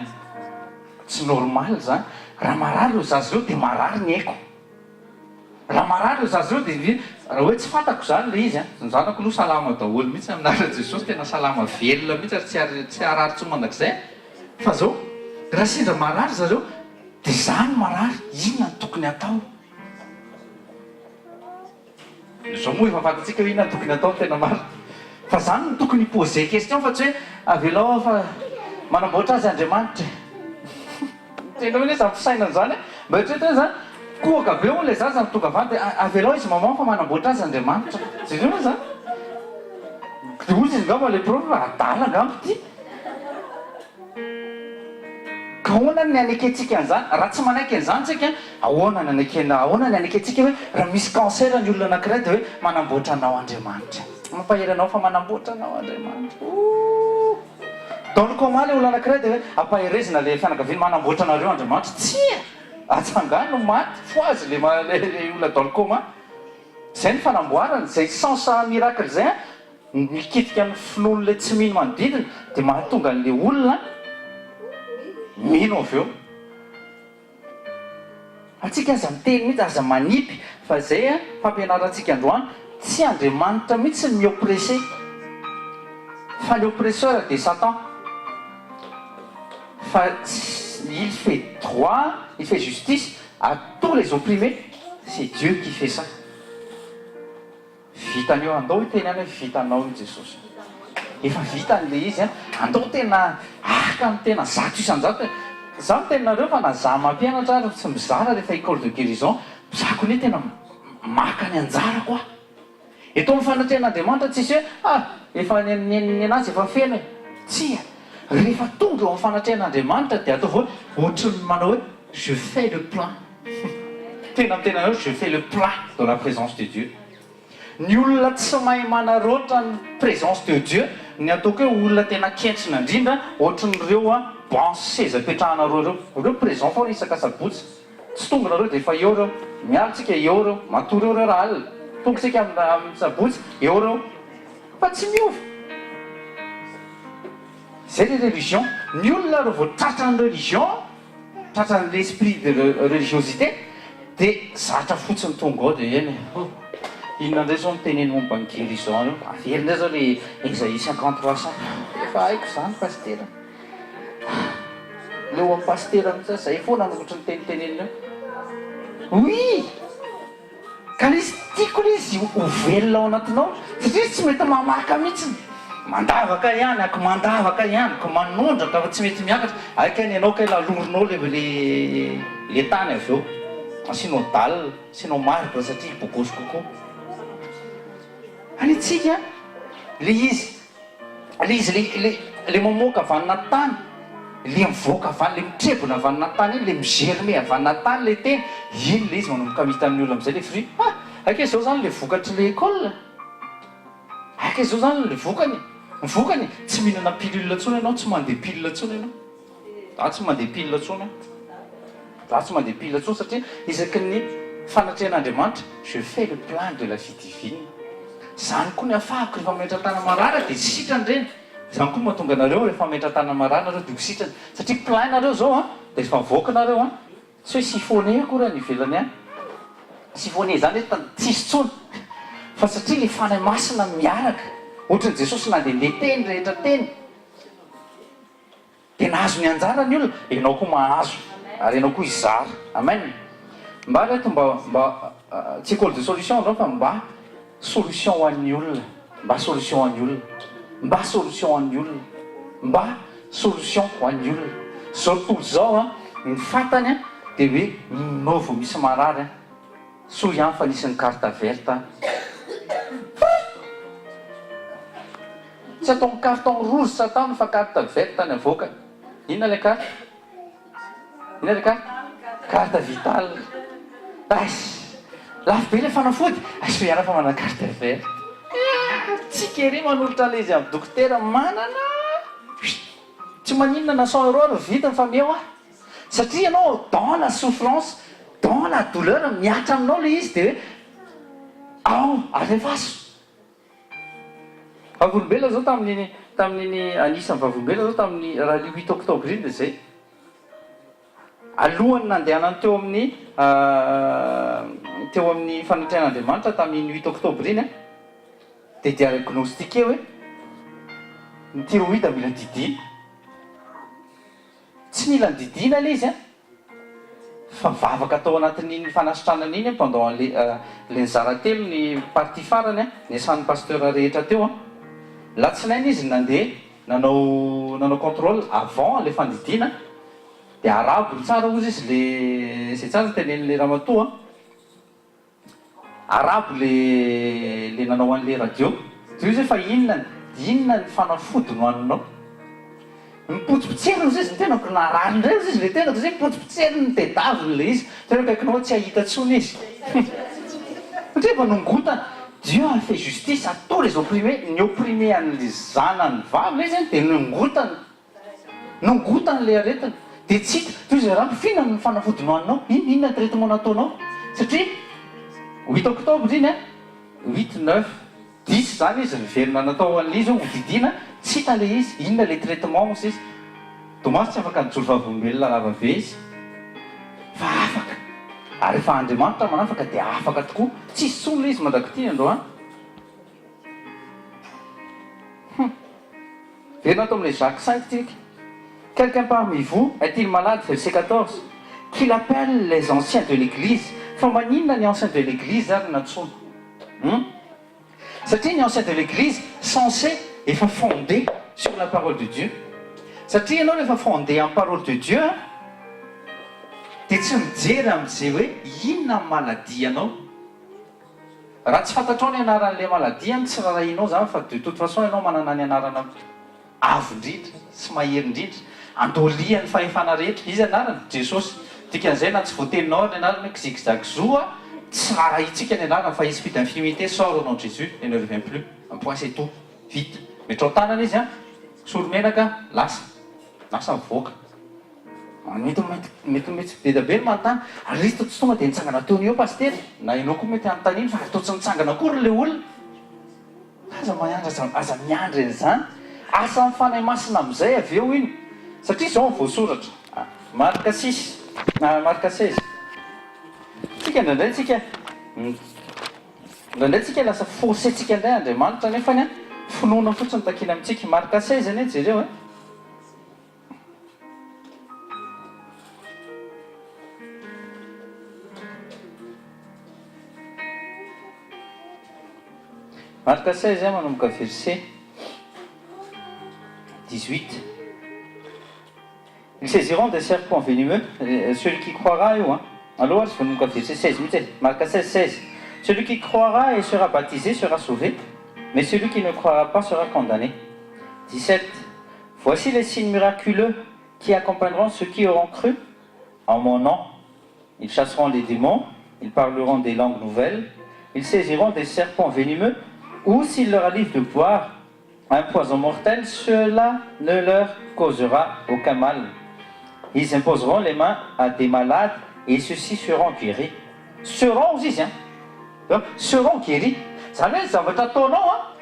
Tsy normal izany. Raha marary ireo zaza ireo dia marary ny aiko. Raha marary ireo zaza ireo dia raha hoe tsy fantako izany ilay izy an. Ny zanako aloha salama daholo mihitsy amin'ny anaran'i Jesosy, tena salama velona mihitsy ary tsy ary tsy harary intsony mandrakizay. Fa izao, raha sendra marary zareo dia izaho no marary, inona no tokony hatao? Izao moa efa fantatsika hoe inona no tokony hatao ny tena marina. Fa zany no tokony hi-poser question fa tsy hoe avelao aho fa manamboatra azy Andriamanitra e. Tena hoe anie zany fisainana zany e. Mba eritrereto hoe zany kohaka be hono ilay zaza no tonga avy any dia avelao izy maman fa manamboatra azy Andriamanitra. Jereo anie zany. Dia hozy izy angamba ilay prof fa adala angamba ity. Ka ahoana ny hanekentsika an'izany? Raha tsy manaiky an'izany tsika, ahoana ny hanekena, ahoana ny hanekentsika hoe raha misy cancer ny olona anankiray dia hoe manamboatra anao Andriamanitra. Mampahery anao fa manamboatra anao Andriamanitra. Ooh! Dans le coma ilay olona anankiray dia hoe ampaherezina ilay fianakaviana, manamboatra anareo Andriamanitra. Tsia! Atsangano maty, fohazy ilay ilay olona dans le coma. Izay ny fanamboarana, izay sens miracle izay an! Mikitika ny finoan'ilay tsy mino manodidina dia mahatonga an'ilay olona mino avy eo. Antsika aza miteny mihitsy, aza manipy fa izay fampianarantsika androany, tsy Andriamanitra mihitsy no mi-oppresser fa ny oppresseur dia Satan fa il fait droit, il fait justice à tous les opprimés, c'est Dieu qui fait ça. Vitany io, andao hiteny ihany hoe vitanao io Jesosy. Efa vitany le izy an, andao tena haka ny tena 100% e. Za miteny nareo fa na za mampianatra ary tsy mizara rehefa école de guérison, za ko ne tena maka ny anjarako aho. Eto amin'ny fanatrehan'Andriamanitra tsisy hoe ah efa nenazy efa feno e. Tsia, rehefa tonga eo amin'ny fanatrehan'Andriamanitra dia ataovy hoe ohatry ny manao hoe je fais le plein. Tena miteny anareo je fais le plein dans la présence de Dieu. Ny olona tsy mahay manaraotra ny présence de Dieu ny ataoko hoe olona tena kentrina indrindra ohatrin'ireo banc sy seza ipetrahanareo ireo. Ireo présent foana isaka sabotsy. Tsy tonga nareo dia efa eo ireo. Miala tsika eo ireo. Matory eo ireo raha alina. Tonga tsika amin'ny sabotsy eo ireo. Fa tsy miova. Zay le religion. Ny olona raha vao tratran'ny religion Tratran'ny l'esprit de religiosité dia zatra fotsiny tonga ao dia eny e, oh, inona indray izao no teneno momba ny guérison io, averina indray izao le Esaïe 53 cent, efa haiko izany pasitera, leo an'i pasitera mihitsy aho, izay foana no ohatry ny teniteneniny eo, oui! Ka le izy tiako le izy ho velona ao anatinao satria izy tsy mety mamaka mihitsiny, mandavaka ihany ako mandavaka ihany ko manondraka fa tsy mety miakatra, hay kay ny anao kay lalorinao le le le tany avy eo. Asianao dalle, asianao marbre satria bogosy kokoa. Any antsika le izy, le izy le le le mamoaka avy any anaty tany, le mivoaka avy any, le mitrebona avy any anaty tany iny, le mi-germer avy any anaty tany le teny, iny le izy manomboka hita amin'ny olona amin'izay le fruit. Ah! Aika izao zany le vokatry le école? Aika izao zany le vokany e! Ny vokany, tsy mihinana pilule intsony ianao, tsy mandeha pile intsony ianao. Za tsy mandeha pile intsony aho. Za tsy mandeha pile intsony satria isaky ny fanatrehan'Andriamanitra, je fais le plein de la vie divine. Zany koa ny afahako rehefa mametra-tanana marary dia sitrana ireny. Zany koa mahatonga anareo rehefa mametra-tanana marary nareo dia ho sitrana. Satria plein nareo zao an, dia rehefa mivoaka nareo an, tsy hoe siphonné akory any ivelany any. Siphonné zany hoe tsisy intsony. Fa satria le Fanahy Masina miaraka, ohatran'i Jesosy nandehandeha teny rehetra teny. Dia nahazo ny anjara ny olona, ianao koa mahazo, ary ianao koa hizara. Amen. Mba reto mba mba tsy école de solution androany fa mba solution ho an'ny olona, mba solution ho an'ny olona, mba solution ho an'ny olona, mba solution ho an'ny olona. Zao tontolo izao an, ny fantany an dia hoe minao vao misy marary an. Soa ihany fa nisy ny carte verte an. Tsy ataony carton rouge tsy ataony fa carte verte ny avoakany. Inona ilay carte? Inona ilay carte? Carte vitale. Aiss! Lafo be ilay fanafody. Aiss fa ianao fa manana carte verte. Tsika ery manolotra an'ilay izy amin'ny dokotera manana. Tsy maninona na 100 euros ary ny vidiny fa meo aho. Satria ianao dans la souffrance, dans la douleur, mihatra aminao ilay izy dia hoe ao, alefaso. Vavolombelona zao tamin'iny tamin'iny anisan'ny vavolombelona zao tamin'ny raha io huit octobre iny dia zay. Alohan'ny nandehanany teo amin'ny teo amin'ny fanatrehan'Andriamanitra tamin'iny huit octobre iny an, dia diagnostiqué hoe ny thyroïde mila didiana. Tsy mila nodidiana ilay izy an! Fa vavaka tao anatin'iny fanasitranana iny an, pendant le le nizara telo ny partie farany an, niasan'ny pasteur rehetra teo an, latsinainy izy nandeha nanao nanao contrôle avant le fandidiana dia arabo tsara ozy izy le izay tsara tenenin'le ramatoa an. Arabo le le nanao anle radio de io zay fa inona inona ny fanafody nohaninao? Mipotsipotsierina ozy izy ny tenako narary indray ozy izy le tenako zay mipotsipotsierina ny tedaviny le izy tena akaikinao hoe tsy hahita tsony izy satria efa nongotana Dieu a fait justice à tous les opprimés ny opprimé anle zanany vavy le izy de nongotana Nongotany ilay aretina dia tsy hita. Toy izay rano f'inona ny fanafody nohaninao? Inona inona ny traitement nataonao? Satria huit octobre iny an, huit, neuf, dix izany izy niverina natao an'ilay izy hoe hodidiana, tsy hita ilay izy, inona ilay traitement hozy izy. Dommage tsy afaka nijoro vavolombelona lava be izy fa afaka. Ary rehefa Andriamanitra manafaka dia afaka tokoa. Tsisy intsony ilay izy mandrak'ity androany. Hum. Verina ato amin'ilay Jacques cinq tsika. Quelqu'un parmi vous est-il malade, verset 14, qu'il appelle les anciens de l'église. Fa maninona ny anciens de l'église ary nantsoina? Hum? Satria ny anciens de l'église censé efa fondé sur la parole de Dieu. Satria ianao rehefa fondé amin'ny parole de Dieu an, dia tsy mijery amin'izay hoe inona ny maladie anao. Raha tsy fantatrao ny anaran'ilay maladie any tsy rarahianao izany fa de toute façon ianao manana ny anarana avo indrindra sy mahery indrindra andolian'ny fahefana rehetra. Iza ny anarany? Jesosy. Dikan'izay na tsy voateninao ary ny anarany hoe kzigzagzo a, tsy rarahiantsika ny anarany fa esprit d'infirmité sort au nom de Jésus et ne revient plus. Un point c'est tout. Vita. Metrao tanana izy an, soro menaka, lasa. Lasa mivoaka. Mety mety mety be dia be ny manontany, ary izy toa tsy tonga dia nitsangana teo no eo pasitera, na ianao koa mety hanontaniana fa ary toa tsy nitsangana akory ilay olona. Aza miandry aza aza miandry an'izany. Asan'ny Fanahy Masina amin'izay avy eo iny. Satria izao no voasoratra, Marka six, Marka seize. Tsika indraindray tsika indraindray tsika lasa forcer-tsika indray Andriamanitra nefany an, finoana fotsiny takiana amintsika. Marka seize anie jereo e. Marc 16 manomboka verset 18. Ils saisiront des serpents venimeux, celui qui croira io an. Aleo ary vonoiko verset 16 mihitsy e. Marc 16, 16. Celui qui croira et sera baptisé sera sauvé, mais celui qui ne croira pas sera condamné. 17. Voici les signes miraculeux qui accompagneront ceux qui auront cru en mon nom. Ils chasseront les démons, ils parleront des langues nouvelles, ils saisiront des serpents venimeux, ou s'il leur arrive de boire un poison mortel, cela ne leur causera aucun mal. Ils imposeront les mains à des malades et ceux-ci seront guéris. Seront izy, hein? Seront guéris. Zany hoe zavatra ataonao a,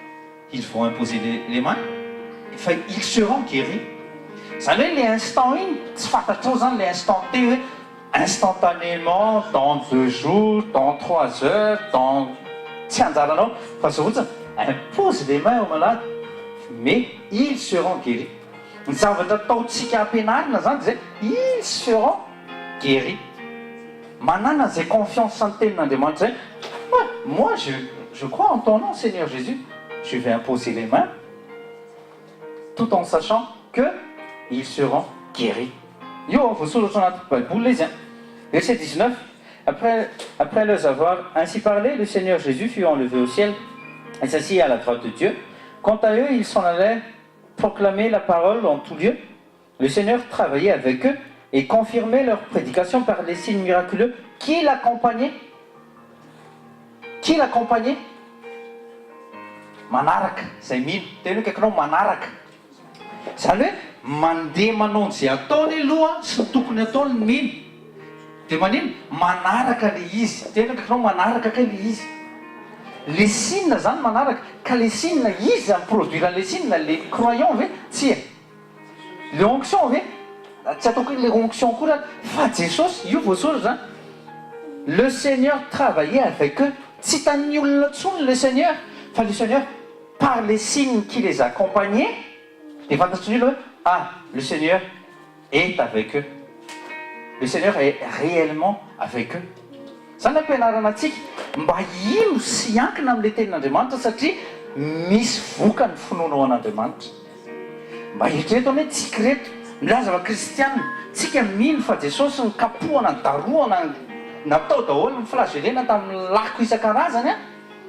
ils vont imposer les mains fa ils seront guéris. Zany hoe le instant iny tsy fantatrao zany, le instant T hoe instantanément, dans 2 jours, dans 3 heures, dans tsy anjaranao, fa zao fotsiny, impose les mains aux malades mais ils seront guéris. Ny zavatra ataotsika ampianarina zany de zay, ils seront guéris. Manana zay confiance ny tenin'Andriamanitra zay: moi, je crois en ton nom, Seigneur Jésus, je vais imposer les mains tout en sachant que ils seront guéris. Io voasoratra anaty Baiboly izy a. Verset 19. Après leur avoir ainsi parlé, le Seigneur Jésus fut enlevé au ciel et s'assit à la droite de Dieu. Quant à eux, ils s'en allaient proclamer la parole en tout lieu. Le Seigneur travaillait avec eux et confirmait leur prédication par les signes miraculeux qui l'accompagnaient, qui l'accompagnaient. Manaraka zay mino. Tena hoe kaikinao manaraka zany hoe mandeha manao zay ataony aloha sy ny tokony ataony ny mino, de manino manaraka le izy. Tena kaikinao manaraka kay le izy, le signe zany manaraka ka le signe izy miproduire an'le signe. Le croyant ve? Tsia. Le onction ve? Tsy ataoko hoe le onction koa raha fa Jesosy io voasoratra zany. Le Seigneur travaillait avec eux. Tsy hitan'ny olona ntsony le Seigneur, fa le Seigneur, par les signes qui les accompagnaient, de fantatry ny olona hoe ah, le Seigneur est avec eux, le Seigneur est réellement avec eux. Zany ampianarana atsika mba ino sy ankina am'le tenin'Andriamanitra, satria misy voka ny finoanao an'Andriamanitra. Mba eritrereto any hoe tsika reto milaza fa kristianina, tsika mino fa Jesosy ny kapohana, ny daroana natao daholo, ny flagellena tamin'ny lako isan-karazany a.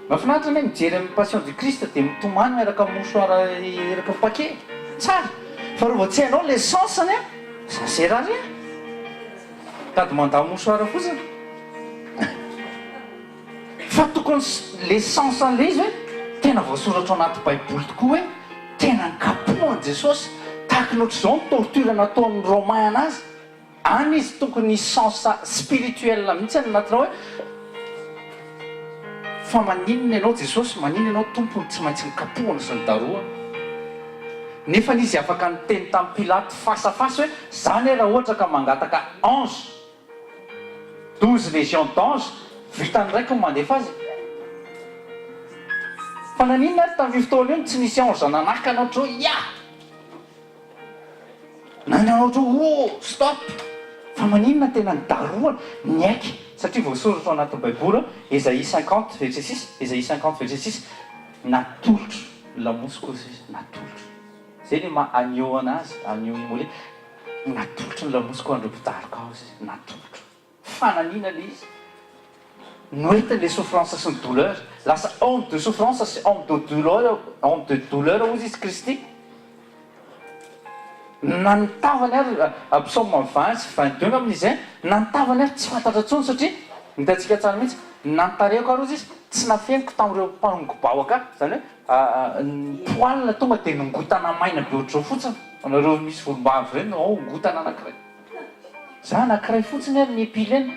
Mahafinaritra ny hoe mijery amin'ny Passion du Christ de mitomany miaraka mouchoir eraka paquet tsara, fa reo vao tsy hainao le sens-ny a, ça sert à rien, tady manda mouchoir fotsiny. Fa tokony le sens an'le izy hoe tena voasoratra ao anaty Baiboly tokoa hoe tena nkapohan Jesosy tahaka ny ohatr'izao ny torture nataon'ny Romain anazy any izy. Tokony sens spirituel mihitsy any anatinao hoe fa maninona ianao Jesosy, maninona ianao Tompony tsy maintsy nikapohana sy ny daroana, nefa izy afaka niteny tamin'ny Pilaty fasafasy hoe zany hoe raha ohatra ka mangataka ange, 12 légions d'ange, vitany raiky ny mandefa azy. Fa naninona ary tamin'ny fotoana io tsy nisy ange nanakana ohatra hoe ia nanao ohatra hoe oh, stop? Fa maninona tena nydaroana ny aiky? Satria voasoratra ao anatin'ny Baiboly, Esaïe 50 verset 6, Esaïe 50 verset 6: natolotro lamosiko izy, natolotro. Zay le ma agneau anazy, agneau immolé. Natolotro ny lamosiko andreo mpidaroka ao izy, natolotro. Fananina le izy noentiny, le souffrance sy ny douleur. Lasa homme de souffrance sy homme de douleur, homme de douleur ozy izy Kristy. Na ny tavany ary, psaume 20 sy 22 amin'izy zay, na ny tavany ary tsy fantatra ntsony, satria hitantsika tsara mihitsy na ny tarehako ary ozy izy tsy nafeniko tamin'ireo mpanongo-bahoaka. Zany hoe ny poil tonga de nongotana maina be ohatr'izao fotsiny. Anareo misy volombavy reny ao, ngotana anankiray za anankiray fotsiny ary ny épilena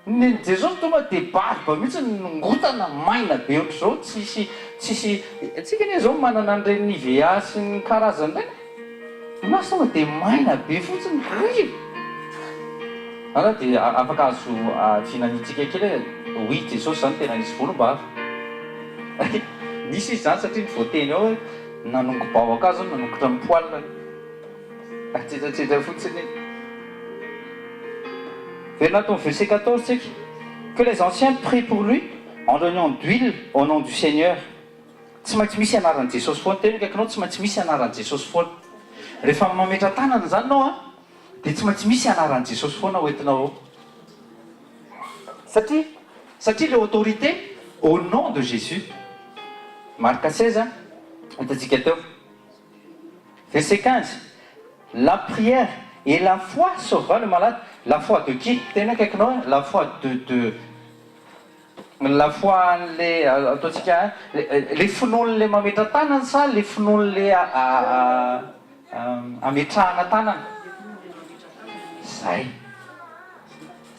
ny Jesosy tonga de barbe mihitsy nongotana maina be ohatr'izao. Tsisy tsika anie zao manana an'ireny Nivea sy ny karazany reny anazy, tonga de maina be fotsiny rivo ara de afaka azo finanitsika kely hoe oui, Jesosy zany tena nisy volombava, nisy izy zany, satria ny voateny ao hoe nanongo-bahoaka azy, nanongotra ny poil atsetratsetra fotsiny. Verina verset 14 tsika. Que les anciens prient pour lui en l'oignant d'huile au nom du Seigneur. Tsy maintsy misy anaran'i Jesosy foana. Tena kaikinao, tsy maintsy misy anaran'i Jesosy foana rehefa mametra tanana zany nao a, de tsy maintsy misy anaran'i Jesosy foana hoentinao ao. Satria satria le autorité au nom de Jésus. Marc 16 hitantsika teo. Verset 15, La prière et la foi sauvera le malade. La foi de qui? Tena akaikinao eh, la foi de de la foi an'le ataontsika le finoan'le mametra-tanana sa le finoan'le ametrahana tanana? Zay.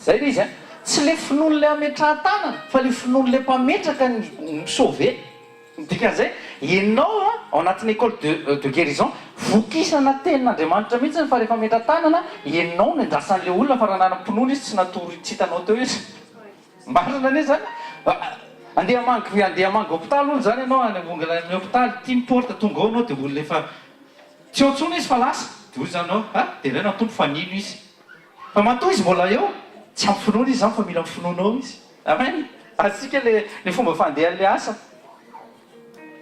Zay le izy an! Tsy le finoan'le ametrahan-tanana fa le finoan'le mpametraka ny mi-sauver. Ny dikan'izay, ianao an, ao anatin'ny école de de guérison, vokisana tenin'Andriamanitra mihitsy fa rehefa ametra-tanana, ianao no endrasan'le olona fa raha nanam-pinoana izy tsy natory tsy hitanao teo izy. Marina anie zany. Andeha hamangy andeha hamangy hopitaly hono zany ianao any ambongona amin'ny hopitaly, ity ny porte tonga ao ianao dia olona efa tsy eo intsony izy fa lasa. Dia hoy zany ianao, ha, deraina ny Tompo fa nino izy. Fa matoa izy mbola eo, tsy ampy finoana izy zany fa mila ny finoanao izy. Amen! Azontsika le le fomba fandehan'le asa.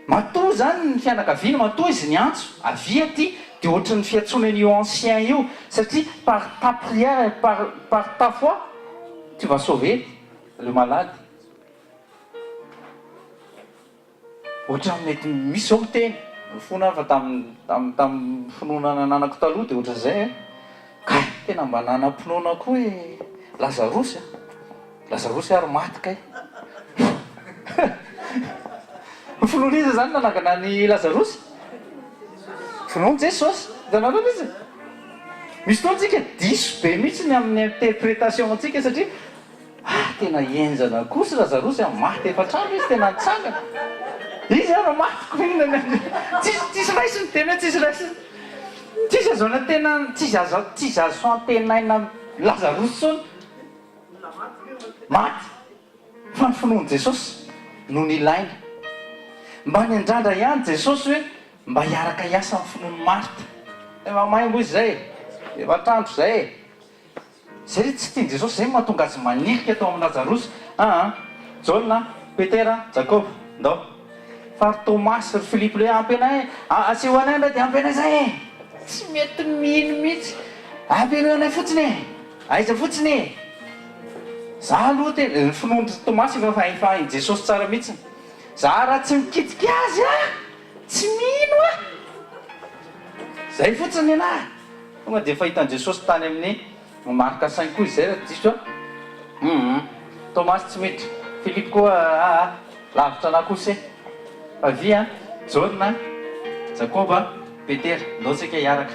Matoa zany ny fianakaviana, matoa izy niantso, avia aty, dia ohatran'ny fiantsoana an'io ancien io, satria par ta prière et par par ta foi, tu vas sauver le malade. Ohatran'ny mety misy zao miteny, mifona aho fa tamin'ny tamin'ny tamin'ny finoana nananako taloha dia ohatran'izay eh! Kay tena mba nanam-pinoana koa i Lazarosy a! Lazarosy ary maty kay! Ny finoan'iza izany nanangana an'i Lazarosy? Finoan'i Jesosy! Hitanareo ilay izy? Misy fotoana tsika diso be mihitsy ny amin'ny interprétation antsika satria Ah tena henjana kosa Lazarosy a, maty efatr'andro izy tena nitsangana. Izy ara maty ko inona ny andro. Tsisy tsisy raisiny, tena hoe tsisy raisiny. Tsisy azo anantena, tsisy azo tsisy azo antenaina Lazarosy intsony. Maty. Fa ny finoan'i Jesosy no nilaina. Mba niandrandra ihany Jesosy hoe mba hiaraka hiasa amin'ny finoan'i Marta. Efa maimbo izy izay e. Efatr'andro izay e. Zay ry tsy tian'i Jesosy, zay no mahatonga azy manilika tao amin'i Lazarosy. Aa, Jaona, Petera, Jakoba, ndao. Fa ry Tomasy, ry Filipo le ampy anay, aseho anay ndray dia ampy anay zay e! Tsy mety mino mihitsy. Ampianao anay fotsiny e! Aiza fotsiny e! Za aloha tena, ny finoan-dry Tomasy efa efa hain'i Jesosy tsara mihitsy. Za raha tsy mikitika azy ah! Tsy mino ah! Zay fotsiny nenah! Tonga dia efa hitan'i Jesosy tany amin'ny Marc cinq koa izay raha tsy diso aho. Humm. Tomasy tsy miditra. Philippe koa aa lavitra anah kosa e. Fa avia an, Jaona, Jakoba, Petera. Ndao tsika hiaraka.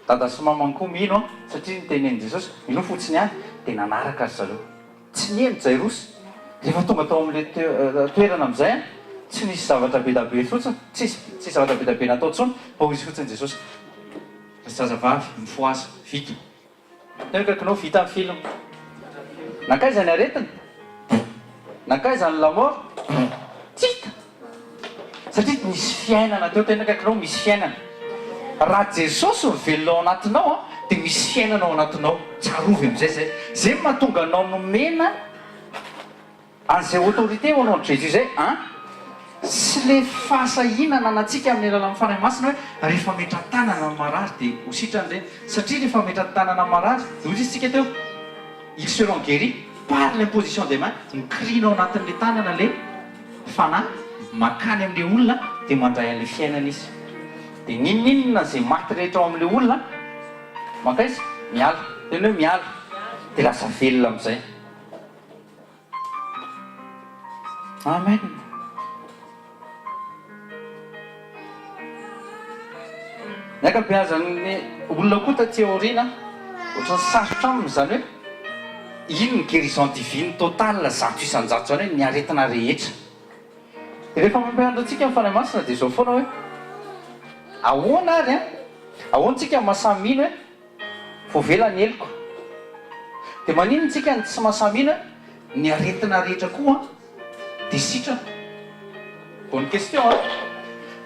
Dada sy mamany koa mino an, satria nitenenin'i Jesosy, minoa fotsiny ihany, dia nanaraka ry zareo. Tsy niheno Jairosy. Rehefa tonga tao amin'ilay toerana amin'izay an, tsy nisy zavatra be da be fotsiny, tsisy tsisy zavatra be da be natao intsony, fa hoy izy fotsiny Jesosy, Ry zazavavy, mifohaza, vita. Teo akaikinao, vita ny film. Nankaiza ny aretina? Nankaiza ny la mort? Tsy hita. Satria nisy fiainana teo, tena akaikinao misy fiainana. Raha Jesosy no velona ao anatinao dia misy fiainana ao anatinao. Tsarovy amin'izay izay. Izay no mahatonga anao nomena an'izay autorité au nom de Jésus izay an! Sy le fahasahiana ananantsika amin'ny alalan'ny Fanahy Masina hoe rehefa ametra-tanana ny marary dia ho sitrana ireny. Satria rehefa ametra-tanana ny marary, dia hoy izy tsika teo, ils seront guéris par l'imposition des mains, mikirina ao anatin'ilay tanana ilay. Fanahy mankany amin'ilay olona dia mandray an'ilay fiainana izy. Dia n'inon'inona izay maty rehetra ao amin'ilay olona, mankaiza? Miala. Teny hoe miala. Dia lasa velona amin'izay. Amen. Ny ankabeazan'ny olona koa taty aoriana, ohatran'ny sarotra aminy izany hoe iny ny guérison divine totale 100% izany hoe ny aretina rehetra. Dia rehefa mampianatra antsika ny Fanahy Masina dia izao foana hoe ahoana ary an? Ahoana tsika no mahasahy mino hoe voavela ny heloko? Dia maninona tsika no tsy mahasahy mino hoe ny aretina rehetra koa an? Dia sitrana. Bonne question an!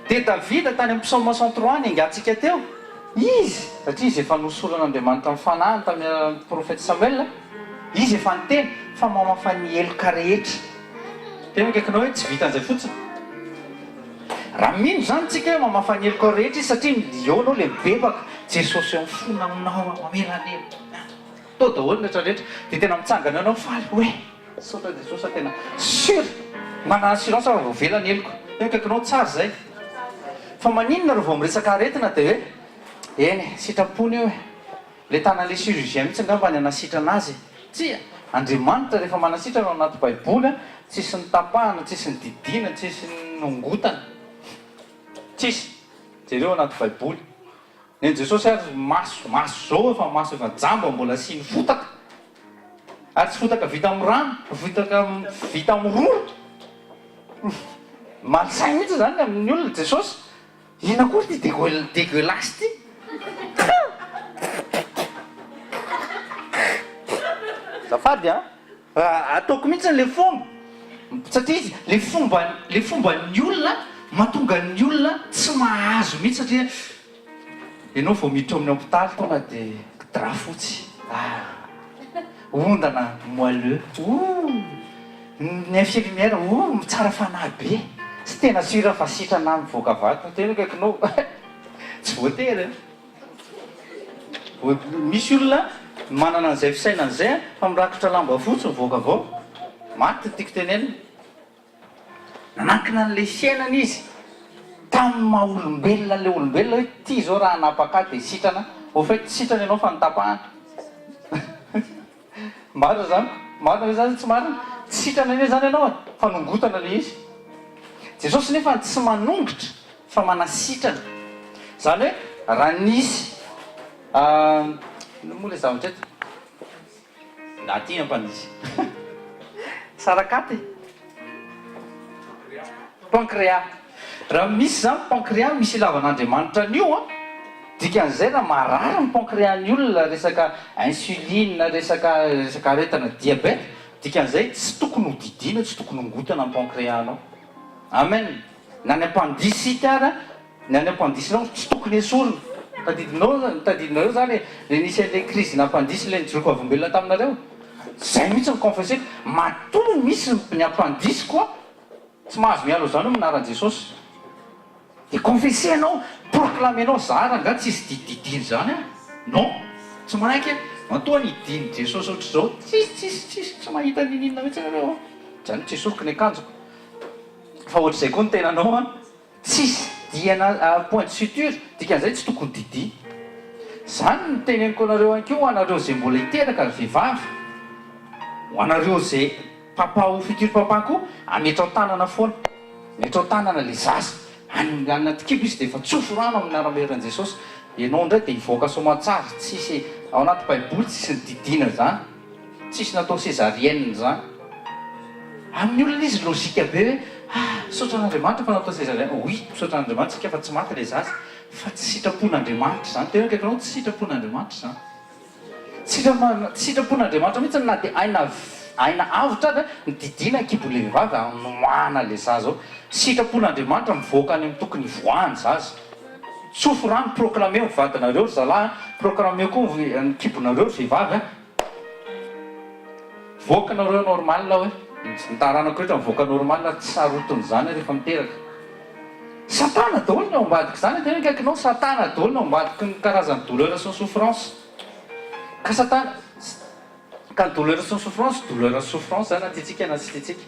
Dia Davida tany amin'ny psaume 103 niaingantsika teo, izy, satria izy efa nohosoran'Andriamanitra ny fanahiny tamin'ny alalan'ny prophète Samuel, izy efa niteny fa mamafa ny heloka rehetra. Tena akaikinao hoe tsy vitan'izay fotsiny. Raha mino izany tsika hoe mamafa ny helokao rehetra izy satria eo anao ilay mibebaka, Jesosy eo amin'ny fona aminao aho, mamela ny heloka. Tao daholo ny rehetra rehetra. Dia tena mitsangana eo ianao faly hoe misaotra an'i Jesosy fa tena sûr, manana assurance aho fa voavela ny heloko. Eo akaikinao tsara izay. Fa maninona raha vao miresaka aretina dia hoe eny e, sitrapony io e. Ilay tanan'ilay chirurgien mihitsy angamba ny hanasitrana azy e. Tsia! Andriamanitra rehefa manasitrana ao anaty baiboly tsisy notapahana, tsisy nodidiana, tsisy nongotana. Tsisy. Jereo anaty baiboly. Nen'i Jesosy ary maso, maso zao efa maso efa jamba mbola asiany fotaka. Ary tsy fotaka vita amin'ny rano, fa fotaka vita amin'ny rora. Malsain mihitsy zany amin'ny olona Jesosy. Inona koa ity degueulasse ity? Azafady an! Ataoko mihitsy le fomba satria izy le fomba le fomban'ny olona mahatonga ny olona tsy mahazo mihitsy satria ianao vao miditra ao amin'ny hôpitaly tonga de drap fotsy ah ondana moelleux ouh ny infirmière ouh tsara fanahy be tsy tena sûr fa sitrana mivoaka avy ato tena akaikinao tsy voatery an. Misy olona manana an'izay fisainana izay fa mirakotra lamba fotsy mivoaka avy ao. Maty ny tiako tenenina. Nanankina an'ilay fiainana izy tamin'ny maha olombelona an'ilay olombelona hoe ity izao raha hanapaka ahy dia sitrana. Au fait tsy sitrana ianao fa notapahana. Marina izany? Marina ve izany sa tsy marina? Tsy sitrana anie izany ianao e, fa nongotana ilay izy. Jesosy nefa tsy manongotra fa manasitrana. Izany hoe raha nisy inona moa ilay zavatra eto? Aty Ampandisy. Sarakaty e. Pancréas. Raha misy izany pancréas misy ilavan'Andriamanitra an'io an, dikan'izay raha marary ny pancréas ny olona resaka insuline, resaka resaka aretina diabète, dikan'izay tsy tokony ho didiana, tsy tokony hongotana ny pancréas-nao. Amen. Na ny apandicite ara, ny any appendice-nao tsy tokony esorina. Tadidinao, tadidinareo zany le nisy an'le crise n'appendice le nijoroako vavolombelona taminareo? Zay mihitsy no confesser-ko, matoa misy ny appendice koa Tsy mahazo miala zany amin'ny anaran'i Jesosy. Dia confesser-nao, proclamer-nao, za rangah tsisy didididiny zany an! Non! Tsy manaiky aho. Matoa nidin'i Jesosy ohatr'izao, tsisy tsisy tsisy, tsy mahita ninininona mihitsy nareo an! Zany hoe tsy esoriko ny akanjoko. Fa ohatr'izay koa ny tenanao an! Tsisy diana point de suture, dikan'izay tsy tokony didiana. Zany no teneniko anareo ihany koa ho anareo izay mbola hiteraka ry vehivavy, ho anareo izay papa ho futur papa koa, ametrao tanana foana, ametrao tanana le zaza, any anaty kibo izy dia efa tsofy rano amin'ny anaran'i Jesosy, ianao indray dia hivoaka soamantsara, tsisy ao anaty baiboly tsisy ny didiana zany. Tsisy natao césarienne zany. Amin'ny olona izy logique be hoe ah misaotra an'Andriamanitra fa natao césarienne. Oui, misaotra an'Andriamanitra isika fa tsy maty ilay zaza. Fa tsy sitrapon'Andriamanitra izany. Tena akaikinao tsy sitrapon'Andriamanitra izany. Tsy tsy sitrapon'Andriamanitra mihitsy na dia aina aina avotra aza ny didiana ny kibon'ilay vehivavy hamoahana ilay zaza ao. Sitrapon'Andriamanitra mivoaka any amin'ny tokony hivoahany zaza. Tsofy rano, proclameo ny vadinareo ry zalahy a, proclameo koa ny kibonareo ry vehivavy a. Mivoaka nareo normal hoe, ny taranako rehetra mivoaka normal tsy sarotiny zany rehefa miteraka. Satana daholo ny ao ambadik'izany, tena akaikinao satana daholo ny ao ambadiky ny karazan'ny douleur sy ny souffrance. Ka satana, ka ny douleur sy ny souffrance, douleur sy souffrance zany na tiantsika na tsy tiantsika.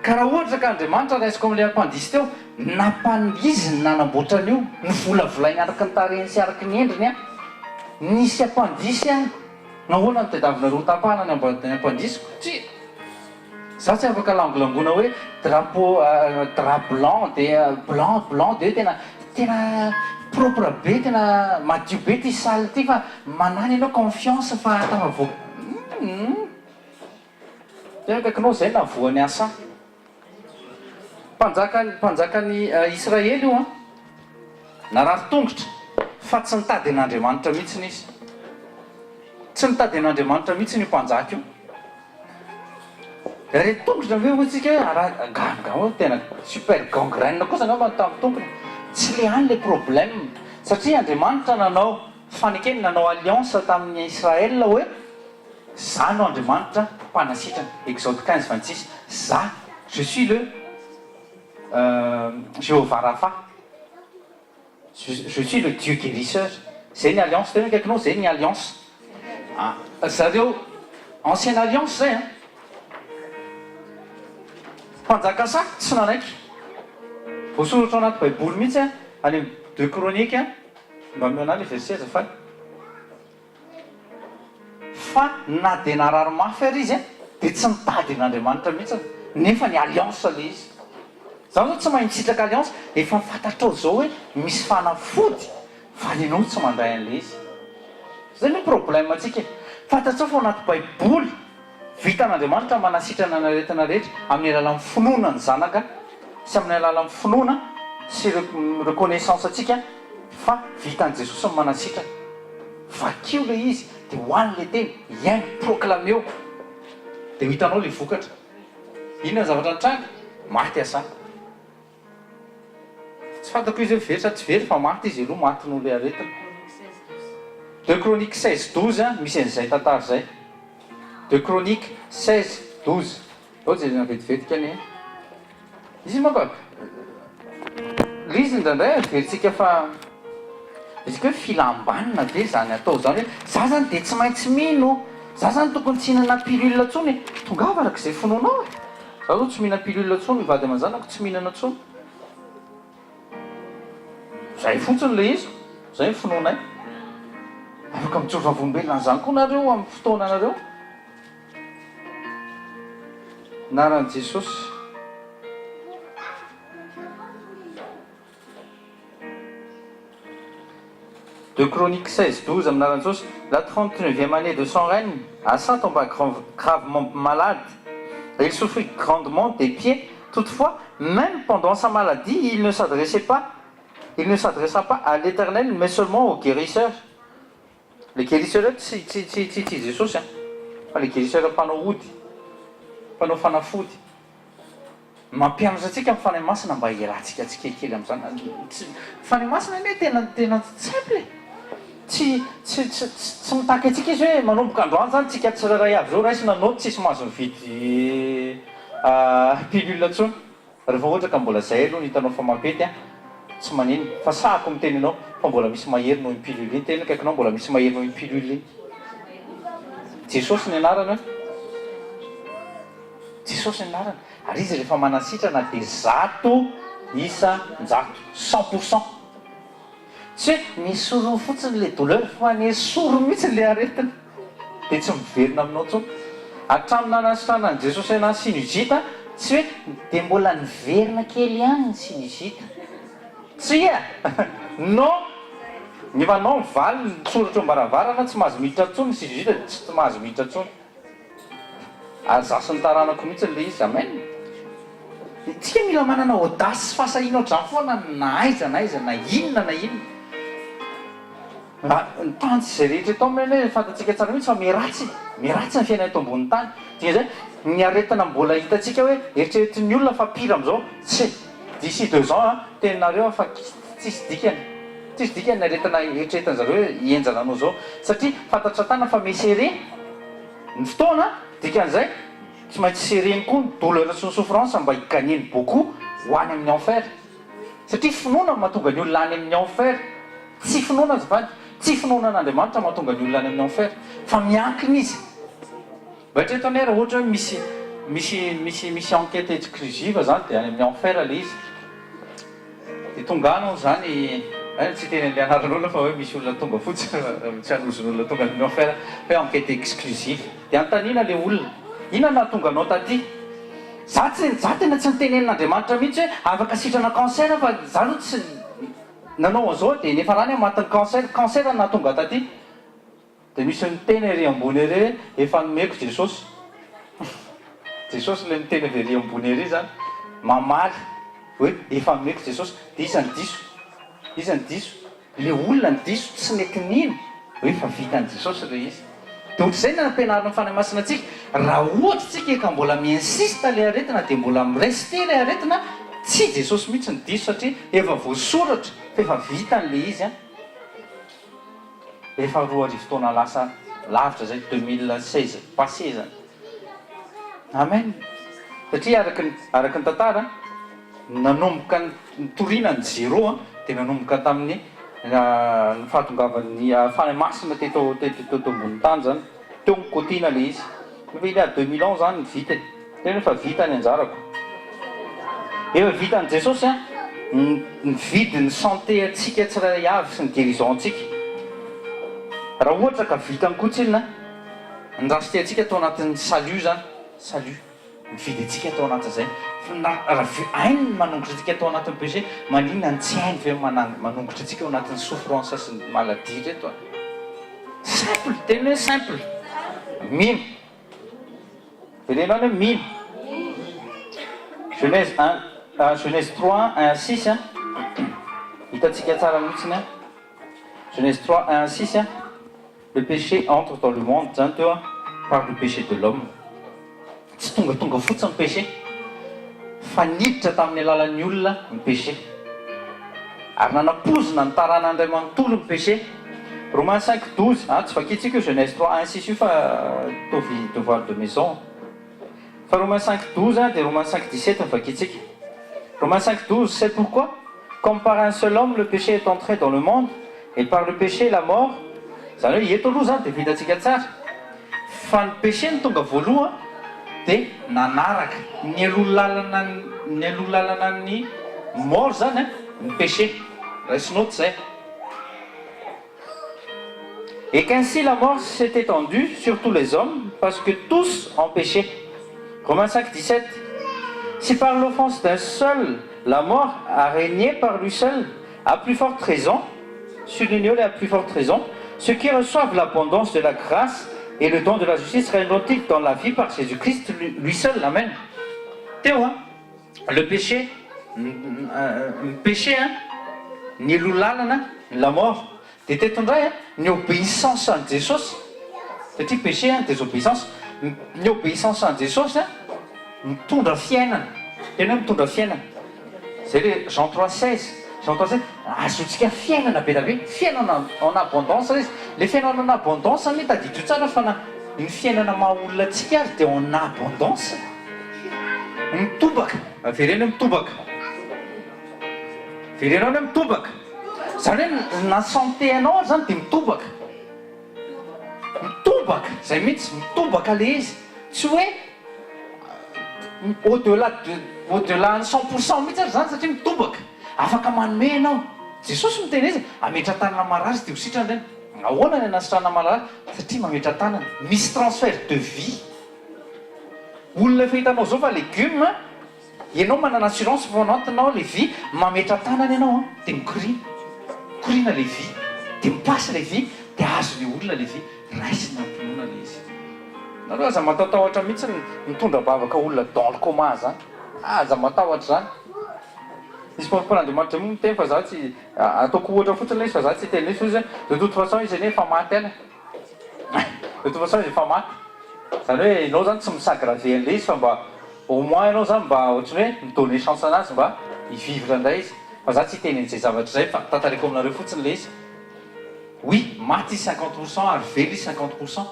Ka raha ohatra ka Andriamanitra raisiko amin'ilay appendice teo, nampan izy ny nanamboatra an'io, novolavolainy araka ny tarehiny sy araka ny endriny an, nisy appendice any, nahoana no tadiavinareo ho tapahana ny ny appendice-ko? Tsia! Za tsy afaka langolangoana hoe drapeau drap blanc de blanc blanc de hoe tena tena propre be, tena madio be ity salle ity fa manana ianao confiance fa tafavoaka, humm. Tena akaikinao izay nahavoa an'i Asa. Mpanjakan'ny mpanjakan'i Israely io an. Narary tongotra fa tsy nitady an'Andriamanitra mihitsy izy. Tsy nitady an'Andriamanitra mihitsy io mpanjaka io. Re tongotra ve hoy tsika hoe ara nga nga hoe tena super gangrène kosa angamba ny tamin'ny tongony. Tsy le any le problème satria Andriamanitra nanao fanekena nanao alliance tamin'ny Israël hoe Za no Andriamanitra mpanasitrana, Exode 15, 26, Za, je suis le Jéhovah Rapha, je suis le Dieu guérisseur. Zay ny alliance, tena akaikinao zay ny alliance. Ah, zareo ancienne alliance zay an. Mpanjaka Asa tsy nanaiky. Voasoratra ao anaty baiboly mihitsy an, any amin'ny deux chroniques an, mba omeo anah le verset azafady. Fa na dia narary mafy ary izy dia tsy nitady an'Andriamanitra mihitsy nefa ny alliance le izy. Za zao tsy mahay misitraka alliance, efa fantatrao zao hoe misy fanafody fa enao tsy mandray an'le izy. Zay no problème tsika e. Fantatrao fa ao anaty baiboly vitan'Andriamanitra manasitrana ny aretina rehetra amin'ny alalan'ny finoana ny zanaka sy amin'ny alalan'ny finoana sy reconnaissance tsika fa vitan'i Jesosy ny manasitrana. Vakio le izy de ho any le teny, iaino, proclameo de ho hitanao le vokatra. Inona ny zavatra nitranga? Maty Asa. Tsy fantako izy hoe very sa tsy very fa maty izy aloha, maty noho le aretina. Deux Chroniques 16 12 misy an'izay tantara izay. Deux Chroniques 16 12. Ao jerena vetivetika anie. Izy manko le izy indraindray heverintsika fa izy hoe filam-banina ve zany atao zany hoe za zany de tsy maintsy mino, za zany tokony tsy hihinana pilule intsony e! Tongava araka izay finoanao e! Za zao tsy mihinana pilule intsony, ny vady aman-janako tsy mihinana intsony. Zay fotsiny le izy, zay ny finoanay. Afaka mijoro vavolombelona an'izany koa nareo amin'ny fotoananareo. Anaran'i Jesosy. Deux Chroniques 16, 12 amin'ny anaran'i Jesosy. La trente-neuvième année de son règne, Asa tomba gravement malade et il souffrit grandement des pieds. Toutefois, même pendant sa maladie, il ne s'adressait pas, il ne s'adressa pas à l'Éternel, mais seulement au guérisseur. Le guérisseur io tsy tsy tsy tsy tsy Jesosy an! Fa le guérisseur mpanao ody, mpanao fanafody. Mampianatra antsika ny Fanahy Masina mba hialantsika tsikelikely amin'izany. Tsy, ny Fanahy Masina anie tena tena simple e! Tsy tsy tsy tsy mitaky antsika izy hoe manomboka androany izany tsika tsirairay avy izao raisina note tsisy mahazo mividy pilule intsony. Rehefa ohatra ka mbola zay aloha no hitanao fa mampety an, tsy maninn, fa sahako miteny anao fa mbola misy mahery noho iny pilule iny, tena akaikinao mbola misy mahery noho iny pilule iny. Jesosy ny anarany hoe Jesosy ny anarany, ary izy rehefa manasitrana dia 100%, 100%. Tsy hoe nesoriny fotsiny le douleur fa nesoriny mihitsy le aretina dia tsy miverina aminao intsony. Hatramin'ny nanasitranan'i Jesosy anà sinusite tsy hoe dia mbola niverina kely ihany ny sinusite. Tsia! Non! Nefa anao mivaly ny soratra eo am-baravarana tsy mahazo miditra intsony ny sinusite dia tsy mahazo miditra intsony. Ary za sy ny taranako mihitsy le izy. Amen. Tsika mila manana audace sy fahasahiana ohatr'izany foana na aiza na aiza na inona na inona. Mba ny tany sy izay rehetra eto aminy anie fantatsika tsara mihitsy fa miharatsy e! Miharatsy ny fiainana eto ambonin'ny tany. Dikan'izay ny aretina mbola hitantsika hoe eritreretin'ny olona fa pire amin'izao, tsy d'ici deux ans an, teninareo aho fa tsisy dikany. Tsisy dikany ny aretina eritreretin zareo hoe henjana noho izao. Satria fantatr'i satana fa mi-serrer ny fotoana, dikan'izay Tsy maintsy sereny koa ny douleur sy ny souffrance mba hi-gagner-ny beaucoup ho any amin'ny enfer. Satria finoana no mahatonga ny olona any amin'ny enfer. Tsy finoana azafady, tsy finoana an'Andriamanitra mahatonga ny olona any amin'ny enfer. Fa miankina izy. Mba eritrereto anie raha ohatra hoe misy misy misy misy enquête exclusive zany dia any amin'ny enfer le izy. Dia tonga any hono zany, hay tsy hiteny an'ilay anaran'olona fa hoe misy olona tonga fotsiny, tsy hanozon'olona tonga any amin'ny enfer, fa hoe enquête exclusive. Dia anontaniana ilay olona, inona no nahatonga anao taty? Za tsy, za tena tsy nitenenin'Andriamanitra mihitsy hoe afaka sitrana cancer fa za aloha tsy nanao an'izao dia niafarany aho matin'ny cancer, cancer no nahatonga ahy taty. Dia misy miteny ery ambony ery hoe efa nomeko Jesosy. Jesosy ilay miteny avy ery ambony ery izany, mamaly hoe efa nomeko Jesosy. Dia iza no diso? Iza no diso? Ilay olona no diso, tsy nety nino hoe efa vitan'i Jesosy ilay izy. Dia ohatr'izay ny nampianarin'ny Fanahy Masina antsika, raha ohatra isika ka mbola mi-insiste ilay aretina dia mbola mi-rester ilay aretina, tsy Jesosy mihitsy no diso satria efa voasoratra fa efa vitany ilay izy an. Efa 2000 taona lasa lavitra zay, 2016 passé zany. Amen. Satria araka ny araka ny tantara, nanomboka nitoriana ny zéro dia nanomboka tamin'ny. Ny fahatongavan'ny Fanahy Masina teto teto ambonin'ny tany izany, teo no kotihina ilay izy. Nefa il y a 2000 ans izany ny vita e. Tena efa vita ny anjarako. Efa vitan'i Jesosy an, nividy ny santé antsika tsirairay avy sy ny guérison antsika. Raha ohatra ka vitany koa tsinona ny racheter antsika tao anatin'ny salut izany, salut. Mividy antsika tao anatin'izay. Fa na raha hainy ny manongotra antsika tao anatin'ny péché, maninona no tsy hainy ve ny manongotra antsika ao anatin'ny souffrance sy ny maladie ireto a? Simple, teny hoe simple. Mino. Verenao ny hoe mino. Genèse 1, Genèse 3, 1 à 6 a. Hitantsika tsara mihitsiny a. Genèse 3, 1 à 6 a. Le péché entre dans le monde zany teo a, par le péché de l'homme. Tsy tongatonga fotsiny ny péché, fa niditra tamin'ny alalan'ny olona ny péché. Ary nanapoizina ny taranany iray manontolo ny péché. Romains 5, 12, ah tsy vakintsika io Genèse 3, 1, 6 io fa ataovy devoir de maison. Fa Romains 5, 12 dia Romains 5, 17 no vakintsika. Romains 5, 12, c'est pourquoi, comme par un seul homme le péché est entré dans le monde, et par le péché la mort, izany hoe eto aloha izany dia vitantsika tsara fa ny péché no tonga voaloha dia nanaraka, nialoha lalana nialoha lalana ny mort izany ny péché, raiso note izay. Et qu'ainsi la mort s'est étendue sur tous les hommes parce que tous ont péché. Romains 5, 17. Si par l'offense d'un seul, la mort a régné par lui seul, à plus forte raison, soulignez à plus forte raison, ceux qui reçoivent l'abondance de la grâce et le don de la justice règneront-ils dans la vie par Jésus-Christ lui seul. Amen. Teo, hein? Le péché, ny péché, hein? Ny lolalana, la mort. Dia teto indray a, ny obéissance an'i Jesosy, satria péché a désobéissance, ny obéissance an'i Jesosy a mitondra fiainana, tena hoe mitondra fiainana. Zay le Jean 3 16, Jean 3 16, ahazoantsika fiainana be dia be, fiainana en abondance izy. Le fiainana en abondance anie tadidio tsara fa na ny fiainana maha olona antsika ary dia en abondance. Mitobaka, avereno hoe mitobaka. Avereno hoe mitobaka. Zany hoe na santé anao ary zany dia mitobaka. Mitobaka, zay mihitsy, mitobaka le izy. Tsy hoe au delà de au delà ny 100% mihitsy ary zany satria mitobaka. Afaka manome ianao. Jesosy miteny izy, ametra-tanana marary izy dia ho sitrana ireny. Ahoana ny anasitrana marary? Satria mametra-tanana. Misy transfert de vie. Olona efa hitanao zao fa légume, ianao manana assurance fa ao anatinao le vie, mametra-tanana ianao an, dia mikoriana. Mikoriana le vie. Dia mi-passe le vie, dia azon'io olona le vie. Raisina am-pinoana le izy. Nareo aza matahotahotra mihitsy mitondra vavaka olona dans le coma zany. Aza matahotra zany. Misy mpanompon'Andriamanitra moa miteny fa za tsy ataoko ohatra fotsiny ilay izy fa za tsy hiteny mihitsy hoe de toute façon izy anie efa maty any. De toute façon izy efa maty. Zany hoe ianao zany tsy mi-s'aggraver an'ilay izy fa mba au moins ianao zany mba ohatran'ny hoe mi-donner chance anazy mba hi-vivre indray izy. Fa za tsy hiteny an'izay zavatra izay fa tantaraiko aminareo fotsiny ilay izy. Oui, maty izy 50% ary velona izy 50%.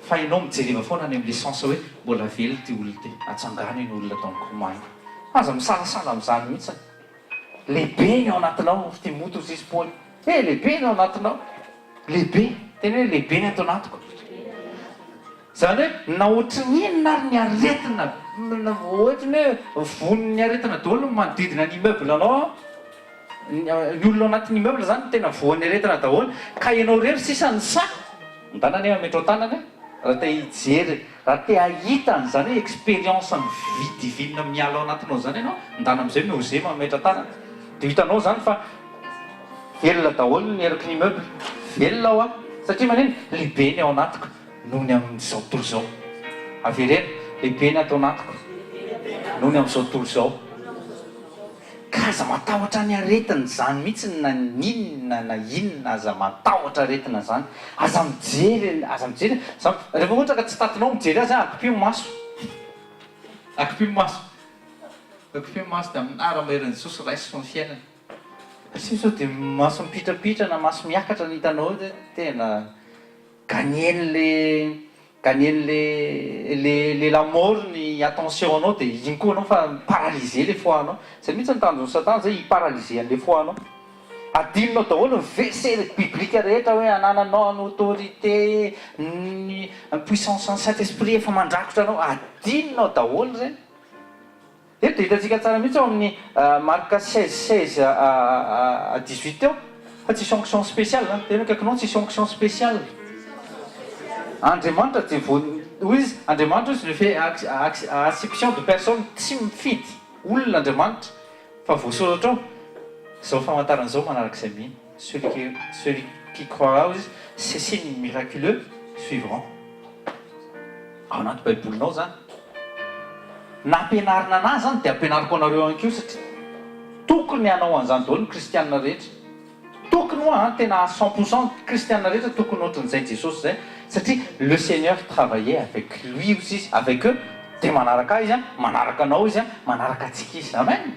Fa ianao mijereva foana any amin'ilay sens hoe mbola velona ity olona ity. Atsangano iny olona dans le coma iny. Aza misalasala amin'izany mihitsy. Lehibe ny ao anatinao, ry Timoty hoy izy Paoly. He, lehibe ny ao anatinao. Lehibe. Teny hoe lehibe ny ato anatiko. Izany hoe na ohatry ny inona ary ny aretina, ohatry ny hoe voan'ny aretina daholo ny manodidina ny immeuble anao, ny olona ao anatin'ny immeuble izany no tena voan'ny aretina daholo, ka ianao irery sisa no sahy. Ndana anie mametrao tanana e, raha te hijery, raha te hahita an'izany hoe expérience ny vie divine miala ao anatinao izany ianao, ndana amin'izay mi-oser mametra tanana, dia ho hitanao izany fa velona daholo ny eraky ny immeuble, velona hoa, satria manino? Lehibe ny ao anatiko noho ny amin'izao tontolo izao. Avereno, lehibe ny ato anatiko noho ny amin'izao tontolo izao. Ka aza matahotra ny aretina izany mihitsy na n'inona na inona aza matahotra aretina izany aza mijery aza mijery za rehefa ohatra ka tsy tatinao mijery azy an akipio ny maso akipio ny maso akipio ny maso dia amin'ny anaran'i Jesosy raiso ny fiainana satria sao dia maso mipitrapitra na maso miakatra no hitanao eo dia tena Gagner-n'le gagner-n'le le le la mort ny attention anao de iny koa anao fa mi-paralyser le foi anao. Zay mihitsy ny tanjon'i Satana zay hi-paralyser an'le foi anao. Adinonao daholo ny verset biblique rehetra hoe anananao ny autorité, ny puissance ny Saint Esprit efa mandrakotra anao, adinonao daholo ireny. Eto dia hitantsika tsara mihitsy ao amin'ny Marc 16 16 à 18 eo fa tsisy onction spéciale an, tena akaikinao tsisy onction spéciale. Andriamanitra dia vo, hoy izy, Andriamanitra hoy izy ne fait acception de personne, tsy mifidy olona Andriamanitra fa voasoratra ao, izao famantarana izao manaraka izay mino, celui qui celui qui croira hoy izy, ces signes miraculeux suivront. Ao anaty baibolinao zany. Nampianarina anah zany dia ampianariko anareo ihany koa satria tokony hanao an'izany daholo ny kristianina rehetra. Tokony hoa an, tena à 100 pour cent ny kristianina rehetra tokony ohatran'izay Jesosy izay satria le Seigneur travaillait avec lui ozy izy, avec eux, dia manaraka ahy izy an, manaraka anao izy an, manaraka antsika izy. Amen!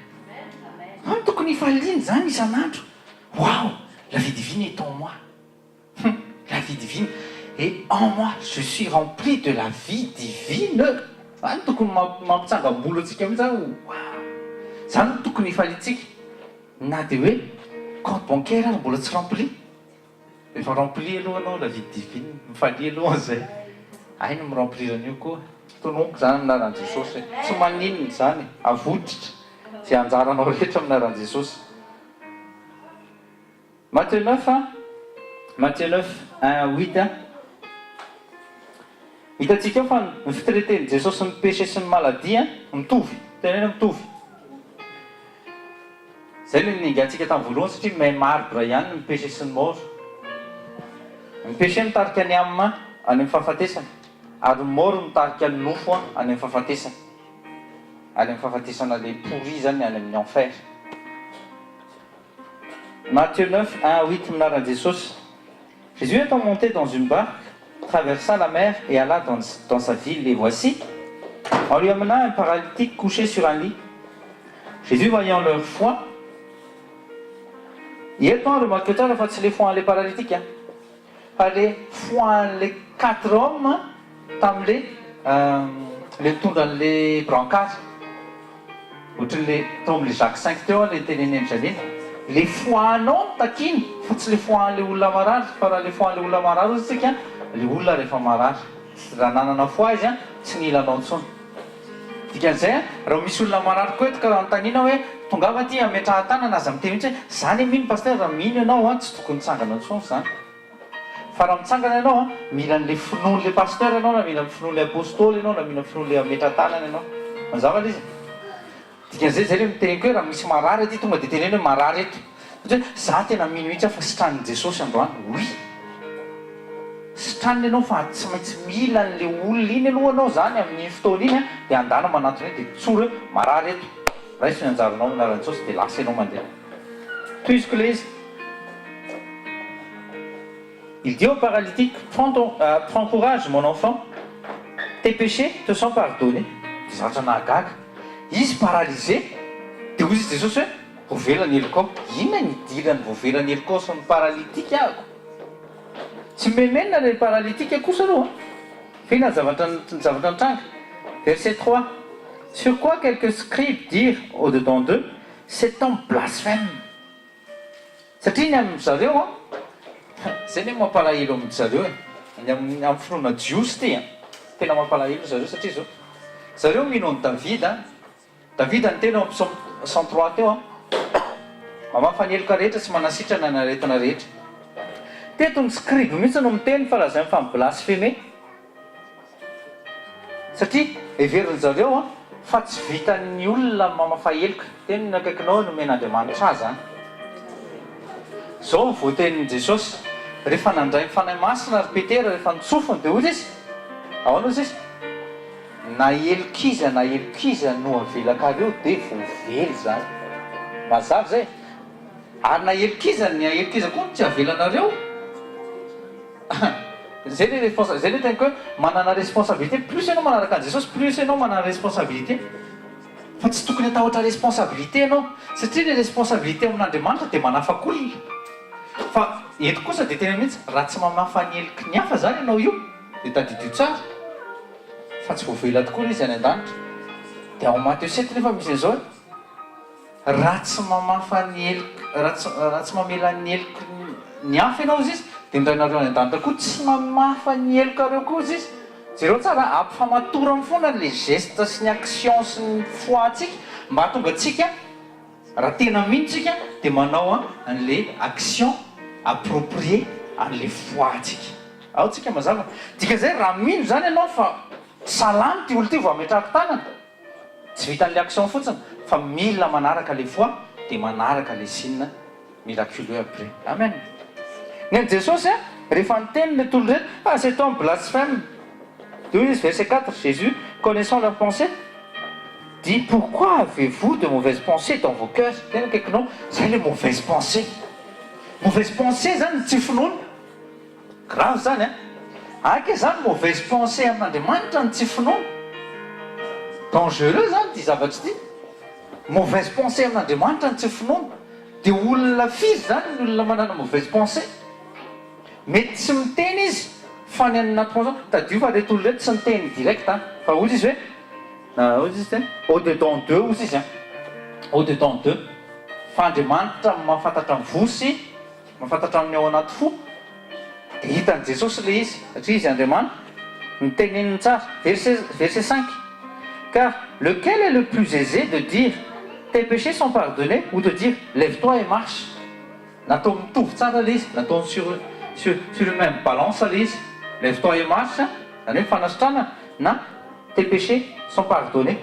An, tokony hifaliana izany isan'andro. Waouh! La vie divine est en moi. Hum! La vie divine est en moi, je suis rempli de la vie divine! Zany no tokony mampitsangam-bolo antsika mihitsy zany hoe waouh! Zany no tokony hifaliantsika na dia hoe compte bancaire ary mbola tsy rempli. Efa rempli aloha ianao la vie divine, mifalia aloha an'izay. Hay ny mi-remplir an'io koa. Tononiko izany amin'ny anaran'i Jesosy e! Tsy maninona izany e! Avotritra izay anjaranao rehetra amin'ny anaran'i Jesosy. Matthieu 9 a, Matthieu 9, 1 à 8 a. Hitantsika ao fa ny fitreten'i Jesosy ny péché sy ny maladie mitovy, teneno hoe mitovy. Izay ilay niaingantsika tamin'ny voalohany satria même arbre ihany ny péché sy ny mort. Ny péché mitarika ny âme any amin'ny fahafatesana ary ny mort mitarika ny nofo any amin'ny fahafatesana. Any amin'ny fahafatesana ilay pourri izany any amin'ny enfer. Matthieu 9, 1 à 8 Minaran'i Jesosy. Jésus étant monté dans une barque, traversa la mer et alla dans, dans sa ville. Et voici, on lui amena un paralytique couché sur un lit. Jésus voyant leur foi, eto an remarqueo tsara fa tsy le foi an'le paralytique an, fa le foi an'le quatre hommes tam'le le nitondra an'le brancard. Ohatran'le tao amin'le Jacques cinq teo aho le nitenen'i Angeline, le foi anao no takiana fa tsy le foi an'le olona marary, fa raha le foi an'le olona marary hozy tsika, le olona rehefa marary, raha nanana foi izy an, tsy nila anao intsony. Dikan'izay an, raha misy olona marary koa eto ka anontaniana hoe tongava aty ametraha tanana, aza miteny mihitsy hoe za anie mino pasteur, raha mino ianao an, tsy tokony hitsangana intsony zany. Fa raha mitsangana ianao an, mila an'ilay finoan'ilay pasteur ianao na mila ny finoan'ilay apostoly ianao na mila ny finoan'ilay hametra-tanana ianao. Mazava ilay izy? Dikan'izay izay ilay miteniko hoe raha misy marary aty tonga dia teneno hoe marary eto. Ohatra hoe za tena mino mihitsy aho fa sitranin'i Jesosy androany. Oui. Sitranina ianao fa tsy maintsy mila an'ilay olona iny aloha ianao izany amin'iny fotoana iny an, dia andana manantona eny dia tsory hoe marary eto. Raiso ny anjaranao amin'ny anaran'i Jesosy dia lasa ianao mandeha. Tohiziko ilay izy. Il dit au paralytique, prends ton, prends courage mon enfant, tes péchés te sont pardonnés. Dia zavatra nahagaga, izy paralysé, dia hoy izy Jesosy hoe, voavela ny helokao. Inona ny idiran'ny voavela ny helokao sy ny paralytique ahako? Tsy mimenmenina ilay paralytique kosa aloha an! Fa inona ny zavatra ny zavatra nitranga? Verset 3, Sur quoi quelques scribes dirent au dedans d'eux, Cet homme blasphème. Satria ny amin-dry zareo an, zay anie mampalahelo amin-dry zareo e, ny amin'ny amin'ny finoana jiosy ity an, tena mampalahelo ry zareo satria zao, zareo mino an'i Davida, Davida niteny ao amin'ny psaume 103 teo an, mamafa ny heloka rehetra sy manasitrana ny aretina rehetra. Teto ny scribe mihitsy no miteny fa lazainy fa mi-blasphemer. Satria heverin zareo an fa tsy vitan'ny olona ny mamafa heloka. Teny ny akaikinao nomen'Andriamanitra ahy zany. Zao ny voatenin'i Jesosy, rehefa nandray ny Fanahy Masina ry Petera rehefa nitsofiny dia hoy izy, ahoana hozy izy? Na helok'iza na helok'iza no avelakareo dia voavela izany. Mazava izay? Ary na helok'iza ny helok'iza koa no tsy avelanareo. Zay le responsa, zay le teniko hoe manana responsabilité, plus ianao manaraka an'i Jesosy, plus ianao manana responsabilité. Fa tsy tokony hatahotra responsabilité ianao, satria le responsabilité amin'Andriamanitra dia manafaka olona. Fa eto kosa dia tena mihitsy, raha tsy mamafa ny heloky ny hafa zany ianao io, dia tadidio tsara fa tsy voavela tokoa ilay izy any an-danitra. Dia ao Matio sept nefa misy an'izao hoe, raha tsy mamafa ny heloky. raha tsy raha tsy mamela ny heloky ny hafa ianao hozy izy, dia ny Rainareo any an-danitra koa tsy mamafa ny helokareo koa hozy izy. Jereo tsara, ampifamatorany foana le geste sy ny action sy ny foi-ntsika mba hahatonga antsika raha tena mino tsika dia manao an'le action appropriée an'le foi-ntsika. Ao tsika mazava? Dikan'izay raha mino zany ianao fa salama ity olona ity vao ametrahako tanana, tsy vitan'le action fotsiny fa mila manaraka le foi dia manaraka le signe miraculeux après. Amen. Ny an'i Jesosy a, rehefa niteny le tolo ireto, ah cet homme blasphème. Dia hoy izy verset 4, Jésus, connaissant leurs pensées, dit pourquoi avez-vous de mauvaises pensées dans vos cœurs? Tena akaikinao, zay le mauvaise pensée. Mauvaise pensée zany ny tsy finoana. Grave zany an! Aka zany mauvaise pensée amin'Andriamanitra ny tsy finoana. Dangereux zany ity zavatra ity. Mauvaise pensée amin'Andriamanitra ny tsy finoana. Dia olona firy zany ny olona manana mauvaise pensée? Mety tsy miteny izy fa ny any anaty pensée, tadidio fa reto olona reto tsy niteny direct an, fa hozy izy hoe, hozy izy hoe au dedans d'eux hozy izy an, au dedans d'eux, fa Andriamanitra mahafantatra ny voa sy Mahafantatra amin'ny ao anaty fo dia hitan'i Jesosy ilay izy satria izy Andriamanitra, noteneniny tsara, verset verset cinq, Car lequel est le plus aisé de dire, tes péchés sont pardonnés ou de dire, lève-toi et marche? Nataony mitovy tsara ilay izy, nataony sur sur sur une même balance ilay izy, lève-toi et marche, izany hoe fanasitranana, na Tes péchés sont pardonnés.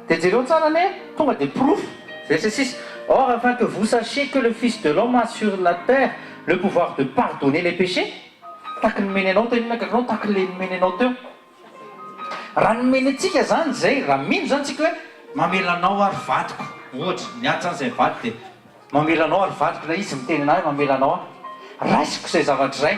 Dia jereo tsara anie, tonga dia porofo, verset 6, Or afin que vous sachiez que le Fils de l'homme a sur la terre le pouvoir de pardonner les péchés, taky nomeny anao teo inona akaikinao, taky le nomeny anao teo. Raha nomeny antsika zany izay, raha mino zany tsika hoe mamela anao aho ry vadiko, ohatra, miady zany izay mivady dia. Mamela anao ary vadiko ilay izy miteny anah hoe mamela anao aho. Raisiko izay zavatra izay.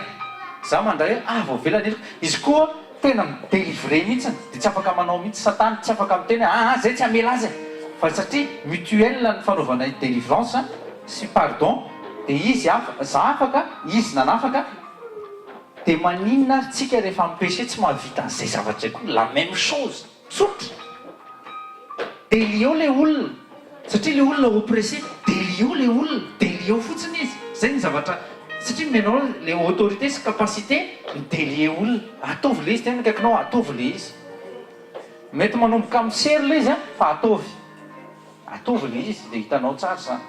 Za mandray hoe ah voavela ny heloko. Izy koa tena mi delivrer mihitsiny dia tsy afaka manao mihitsy satana tsy afaka miteny hoe aa zay tsy hamela azy e. Fa satria mutuel ny fanaovana delivrance sy pardon dia izy afa za afaka izy nanafaka dia maninona ary tsika rehefa mi pecher tsy mahavita an'izay zavatra izay koa la même chose. Tsotra! Delieo le olona, satria le olona oppressé, delieo le olona, delieo fotsiny izy, zay ny zavatra, satria nomenao le autorité sy capacité mi-delier olona, ataovy le izy, tena akaikinao ataovy le izy, mety manomboka amin'ny sery le izy an, fa ataovy, ataovy le izy de hitanao tsara zany,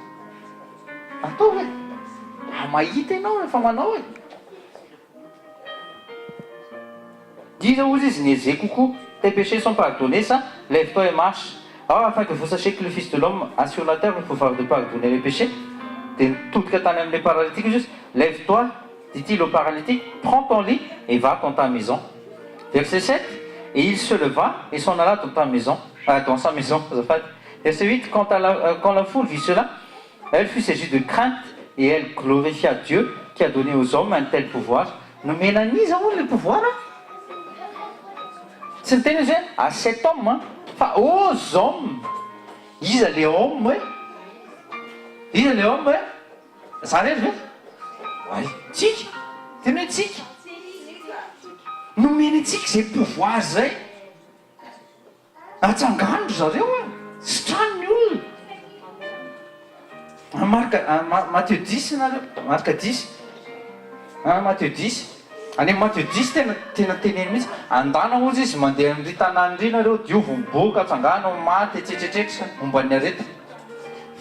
ataovy e, ah mahita ianao rehefa manao e. Iza hozy izy niaisé kokoa, tes péchés sont pardonnés sa lève-toi et marche. Or afin que vous sachiez que le Fils de l'homme a sur la terre le pouvoir de pardonner les péchés, dia nitodika tany amin'ilay paralytique izy, lève-toi, dit-il au paralytique, prends ton lit et va dans ta maison. Verset 7, et il se leva et s'en alla dans ta maison, ah, dans sa maison, azafady. Verset 8, quand, à la, euh, quand la foule vit cela, elle fut saisie de crainte et elle glorifia Dieu qui a donné aux hommes un tel pouvoir. Nomena an'iza hono le pouvoir a? Tsy niteny izy hoe à cet homme an, fa aux hommes. Iza le homme e? Iza le homme e? Za rery ve? Oay, tsika. Teny hoe tsika. Nomena antsika izay pouvoir izay. Atsangano ry zareo a! Sitrano ny olona! Marc, Matthieu dix nareo, Marc dix, ah Matthieu dix, any amin'ny Matthieu dix tena tena teneno mihitsy, andana hozy izy mandeha amin'ry tanàna ry nareo, diovy ny boka, atsangano ny maty, etsetretretra, momba ny aretina.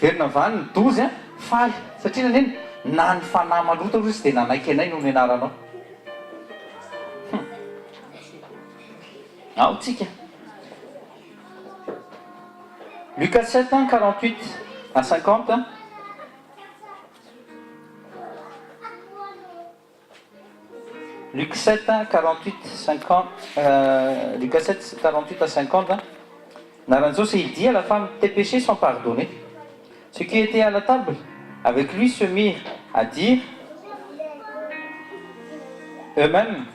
Verina avy any ny douze a, faly, satria naneno, na ny fanahy maloto aza izy dia nanaiky anay noho ny anaranao. Hum. Ao tsika. Lucas 7, 48 à 50. Luc 7, 48, 50, euh, Lucas 7, 48 à 50. Naranjos, il dit à la femme, tes péchés sont pardonnés. Ceux qui étaient à la table avec lui se mirent à dire eux-mêmes,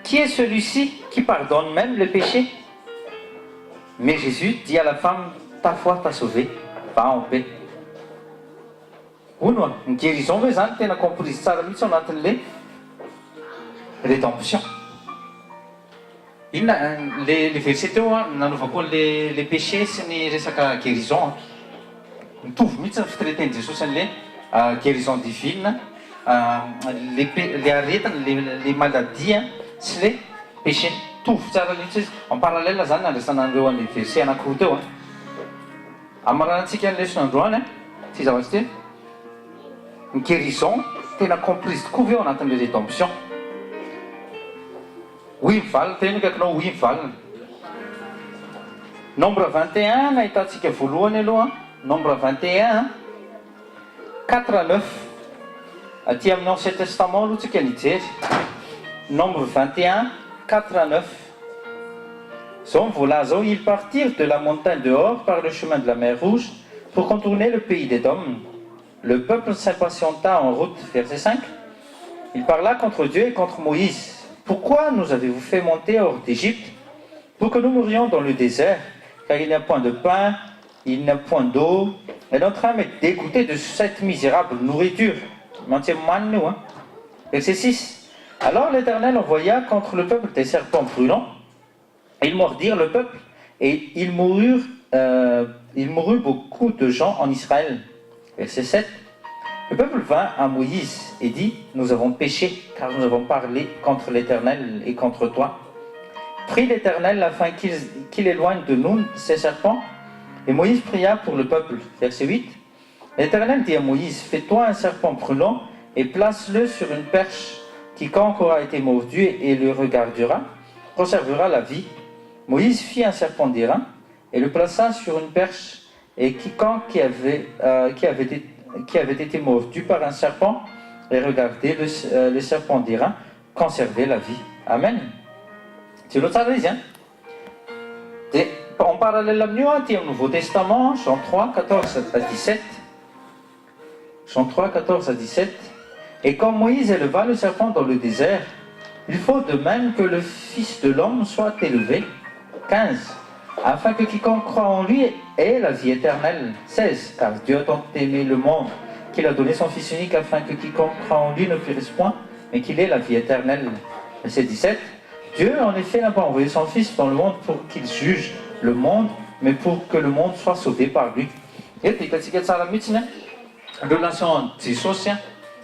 Qui est celui-ci qui pardonne même le péché Mais Jésus dit à la femme, ta foi t'a sauvée, va en paix. Hono a, ny guérison ve zany tena comprise tsara mihitsy ao anatin'le rédemption? Inona le le verset teo an, nanaovako an'le le péché sy ny resaka guérison an. Mitovy mihitsy ny fi-traiter-n'i Jesosy an'le guérison divine, le le aretina, le le maladie sy le péché. Mitovy tsara mihitsy izy. En parallèle zany nandraisana an'ireo an'le verset anankiroa teo an. Hamaranantsika ny lesona androany an, ity zavatra ity. Ny guérison tena comprise tokoa ve ao anatin'le rédemption? Oui ny valiny, teneno akaikinao oui ny valiny. Nombre 21 nahitantsika voalohany aloha, nombre 21, 4 à 9. Aty amin'ny ancien testament aloha tsika nijery. Nombre 21, 4 à 9. Zao ny voalaza ao, ils partirent de la montagne de Hor par le chemin de la mer Rouge pour contourner le pays d'Edom. Le peuple s'impatienta en route. Verset 5. Il parla contre Dieu et contre Moïse. Pourquoi nous avez-vous fait monter hors d'Égypte Pour que nous mourions dans le désert, car il n'y a point de pain, il n'y a point d'eau, et notre âme est dégoûtée de cette misérable nourriture. nous, hein. Verset 6. Alors l'Éternel envoya contre le peuple des serpents brûlants. Ils mordirent le peuple et ils moururent, euh, il mourut beaucoup de gens en Israël. Verset 7. Le peuple vint à Moïse et dit, Nous avons péché, car nous avons parlé contre l'Éternel et contre toi. Prie l'Éternel afin qu'il éloigne de nous ces serpents. Et Moïse pria pour le peuple. Verset 8. L'Éternel dit à Moïse, Fais-toi un serpent brûlant et place-le sur une perche. Quiconque aura été mordu et le regardera, conservera la vie. Moïse fit un serpent d'airain et le plaça sur une perche. Et quiconque qui avait, euh, qui avait, été, qui avait été mordu par un serpent et regardait le, euh, le serpent d'airain conservait la vie. Amen. Jereo tsara izy an. Dia en parallèle amin'io aty amin'ny Nouveau Testament, Jean 3, 14 à 17. Jean 3, 14 à 17. Et comme Moïse éleva le serpent dans le désert, il faut de même que le Fils de l'homme soit élevé. 15. Afin que quiconque croit en lui ait la vie éternelle. 16. Car Dieu a tant aimé le monde qu'il a donné son Fils unique afin que quiconque croit en lui ne périsse point, mais qu'il ait la vie éternelle. Verset 17. Dieu, en effet, n'a pas envoyé son Fils dans le monde pour qu'il juge le monde, mais pour que le monde soit sauvé par lui. Eto dia hitantsika tsara mihitsy ny relation Jesosy,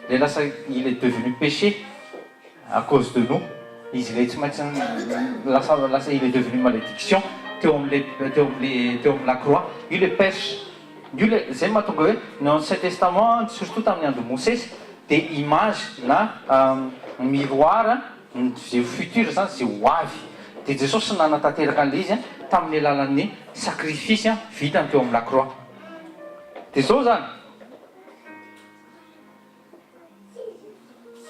ilay lasa il est devenu péché à cause de nous, izy ilay tsy maintsy lasa lasa il est devenu malédiction teo amin'ilay teo amin'ilay teo amin'ny la croix, io ilay perche, io ilay izay mahatonga hoe ny ancien testament surtout tamin'ny andron'i Mosesy dia image na miroir Izay ho futur izany, izay ho avy. Dia Jesosy nanatanteraka an'ilay izy tamin'ny alalan'ny sacrifice vitany teo amin'ny la croix. Dia izao izany,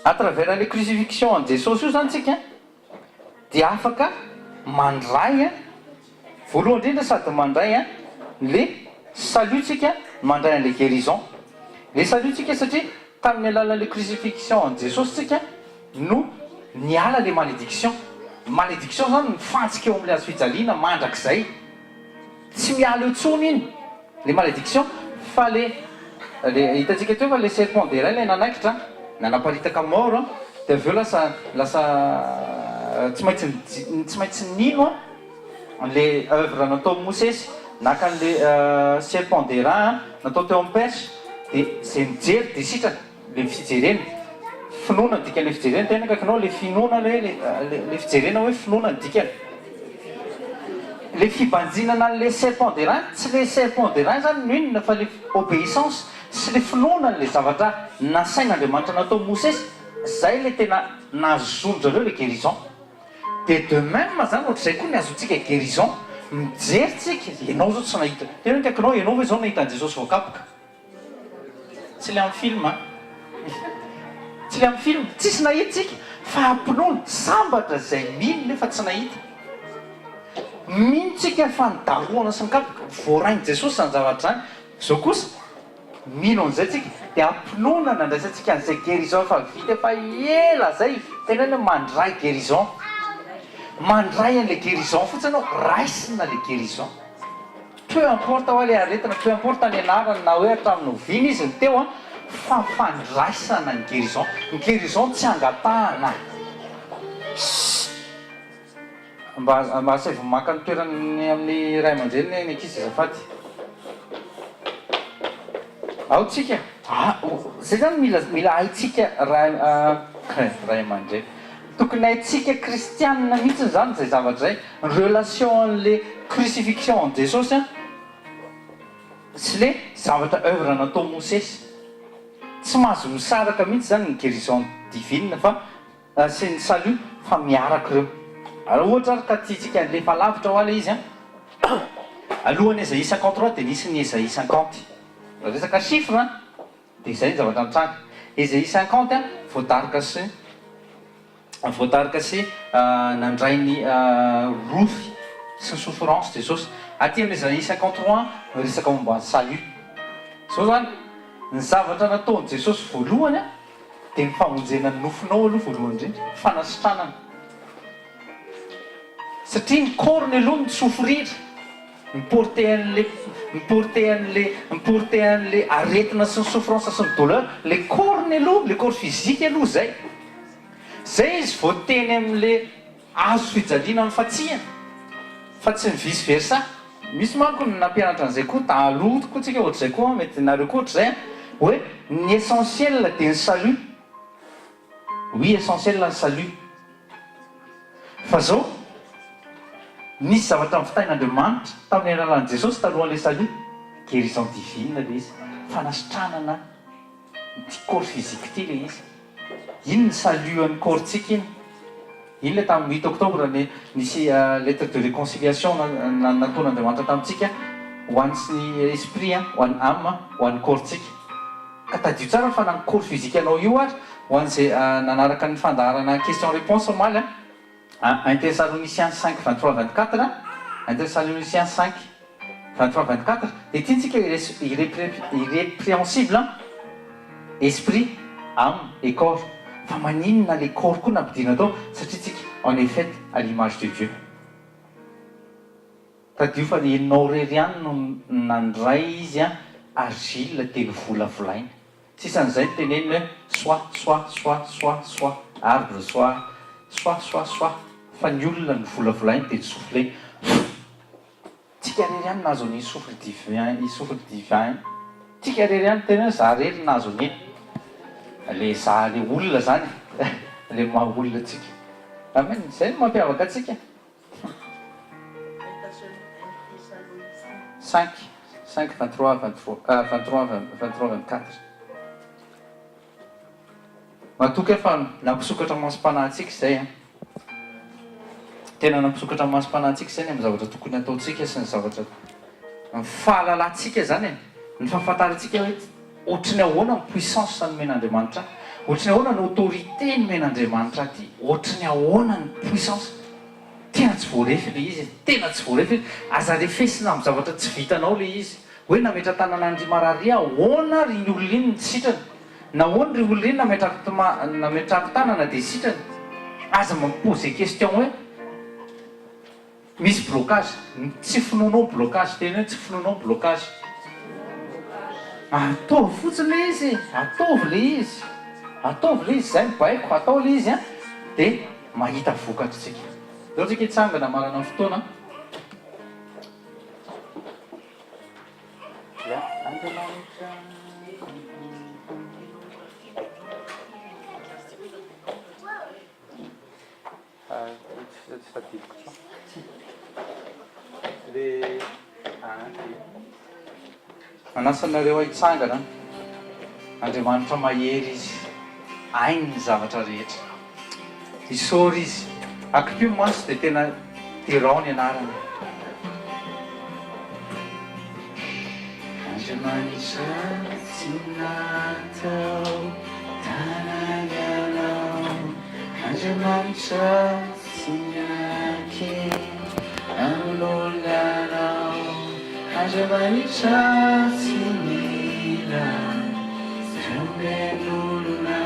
à travers an'ilay crucifixion an'i Jesosy io izany tsika dia afaka mandray, voalohany indrindra sady mandray le salut tsika, mandray an'ilay guérison. Le salut tsika satria tamin'ny alalan'ilay crucifixion an'i Jesosy tsika no niala le malédiction, malédiction zany mifantsika eo amle hazo fijaliana mandrakizay, tsy miala eo tsony iny le malédiction fa le le hitantsika teo fa le serpent d'airain le nanaikitra nanaparitaka mort an, de avy eo lasa lasa tsy maintsy tsy maintsy nino an le oeuvre nataon'i Mosesy naka anle serpent d'airain natao teo am perche de zay nijery de sitrana. Le fijerena, finoana ny dikan'le fijerena, tena akaikinao le finoana le le fijerena hoe finoana ny dikany. Le fibanjinana an'le serpent d'airain, tsy le serpent d'airain zany no inona fa le obéissance sy le finoana an'le zavatra nasain'Andriamanitra natao Mosesy, zay le tena nahazoan-dry zareo le guérison. De de même zany ohatr'izay koa ny ahazoantsika guérison, mijery tsika, ianao zao tsy nahita, tena akaikinao ianao ve zao nahita an'i Jesosy voakapoka? Tsy le amin'ny film an! Tsy le amin'ny film, tsisy nahita tsika fa ampinoana, sambatra izay mino nefa tsy nahita. Mino tsika fa ny darohana sy ny kapoka, voarain'i Jesosy izany zavatra izany, izao kosa mino an'izay tsika dia ampinoana nandraisantsika an'izay guérison efa vita efa ela zay, tena hoe mandray guérison, mandray an'ilay guérison fotsiny ianao, raisina ilay guérison. Peu importe hoa le aretina, peu importe ny anarany na hoe hatramin'ny oviana izy no teo an, fa fandraisana ny guérison, ny guérison tsy angatahana. Sss. Mba mba asaivo maka ny toerany amin'ny ray aman-dreniny ny ankizy azafady. Ao tsika, zay zany mila mila haintsika ray ray aman-dreny. Tokony haintsika kristianina mihitsy zany zay zavatra zay, ny relation an'le crucifixion an'i Jesosy an, sy le zavatra oeuvre natao Mosesy. Tsy mahazo misaraka mihitsy zany ny guérison divine fa sy ny salut fa miaraka ireo. Raha ohatra ary ka tiantsika alefa lavitra hoa le izy an, alohan'ny Esaïe 53 dia nisy ny Esaïe 50. Raha resaka chiffre an, dia izay ny zavatra nitranga. Esaïe 50 an, voadaroka sy voadaroka sy nandray ny rofy sy ny souffrance Jesosy. Aty amin'ny Esaïe 53 miresaka momba ny salut. Izao izany, ny zavatra nataon'i Jesosy voalohany an, Dia ny famonjena ny nofonao aloha voalohany indrindra, fanasitranana. Satria ny corps-ny aloha no mi-souffrir, mi-porter an'le, mi-porter an'le, mi-porter an'le aretina sy ny souffrance sy ny douleur, le corps-ny aloha, le corps physique aloha izay. Izay izy vao teny amin'le hazo fijaliana mifatsihana, fa tsy ny vice versa. Misy manko ny nampianatra an'izay koa taloha koa tsika ohatr'izay koa mety nareo koa ohatr'izay an, hoe ny essentiel dia ny salut, oui essentiel ny salut, fa zao nisy zavatra novitain'Andriamanitra tamin'ny alalan'i Jesosy talohan'ilay salut, guérison divine ilay izy, fanasitranana. Ity corps physique ity ilay izy. Iny ny salut an'ny corps-tsika iny. Iny ilay tamin'ny huit octobre ny nisy lettre de réconciliation nataon'Andriamanitra tamintsika ho an'ny sy ny esprit ho an'ny âme ho an'ny corps-tsika. Ka tadidio tsara fa na ny corps physique anao io ary ho an'izay nanaraka ny fandaharana question réponse omaly an, un Thessaloniciens cinq 23 24, un Thessaloniciens cinq 23 24 dia tiantsika irrepréhensible an! Esprit, âme et corps fa maninona le corps koa nampidirina tao satria tsika on est fait à l'image de Dieu. Tadidio fa enao irery ihany no nandray izy an argile dia novolavolaina. Tsisy an'izay ny teneniny hoe soit soit soit soit soit arbre soit soit soit soit fa ny olona novolavolainy dia nisouffler Tsika rery ihany nahazo an'iny souffle divin iny souffle divin iny. Tsika rery ihany tena hoe za rery nahazo an'iny. Le za le olona zany e, le maha olona antsika. Amen, zay no mampiavaka antsika. Cinq, cinq, 23, 23, 23, 23, 24. Matoky aho fa nampisokatra masom-panahintsika izay an. Tena nampisokatra masom-panahintsika izay ny amin'ny zavatra tokony hataontsika sy ny zavatra, ny fahalalantsika izany e, ny fahafantarantsika hoe ohatry ny ahoana ny puissance nomen'Andriamanitra ahy, ohatry ny ahoana ny autorité nomen'Andriamanitra ahy ity, ohatry ny ahoana ny puissance. Tena tsy voarefy ilay izy e, tena tsy voarefy, aza refesina amin'ny zavatra tsy vitanao ilay izy. Hoe nametra-tanana an-dry marary ahoana ary iny olona iny no tsy sitrana? Nahoana ry olona iny nametrako nametrako tanana dia sitrana? Aza mi-poser question hoe misy blocage, ny tsy finoanao blocage, teny hoe tsy finoanao blocage. Ataovy fotsiny ilay izy e, ataovy ilay izy, ataovy ilay izy, izay no baiko, atao ilay izy an, dia mahita vokatra isika. Ndao tsika hitsangana hamarana ny fotoana. Ya, Andriamanitra. Tsy tadidiko intsony. Le Manasa anareo hitsangana. Andriamanitra mahery Izy. Hainy ny zavatra rehetra. Isaory Izy. Akipio ny maso dia tena derao ny anarany. Andriamanitra tsy natao tanana Anao, Andriamanitra tsy miankina amin'olona Anao, Andriamanitra tsy mila omen'olona.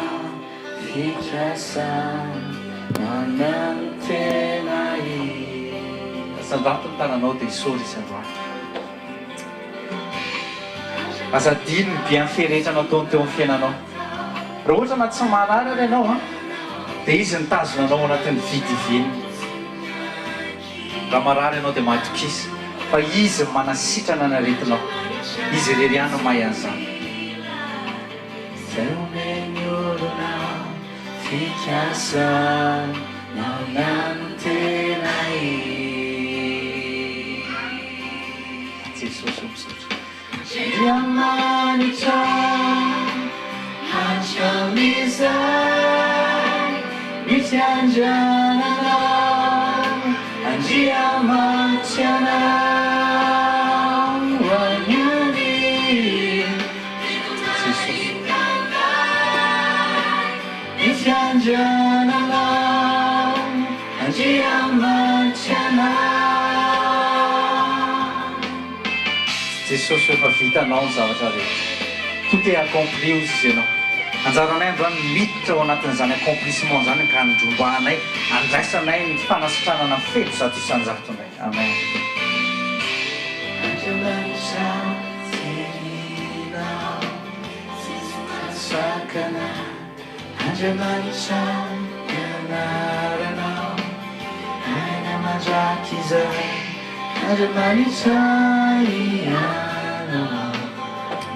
Fikasana manantena e. Asandrato ny tananao dia isaory izy androany. Aza adino ny bienfait rehetra nataony teo amin'ny fiainanao. Raha ohatra na tsy marary ary ianao an, dia izy nitazona anao ao anatin'ny vie divine. Raha marary ianao dia matokisa fa izy no manasitrana ny aretinao. Izy irery ihany no mahay an'izany. Izay omen'ny olona Fikasanao ihany no tena izy. Jesosy ô misaotra. Andriamanitra hatramin'izay ny fiandriananao Andriamanitra anao anio. Jesosy. Ny fiandriananao Andriamanitra anao. Jesosy efa vitanao ny zavatra rehetra. Tout est accompli hozy izy ianao. Anjaranay androany ny miditra ao anatin'izany accomplissement izany ka handrombahanay, handraisanay ny fanasitranana feno 100% indray. Amen. Andriamanitra Teninao tsisy mahasakana Andriamanitra ny anaranao Aina mandrakizay Andriamanitra ianao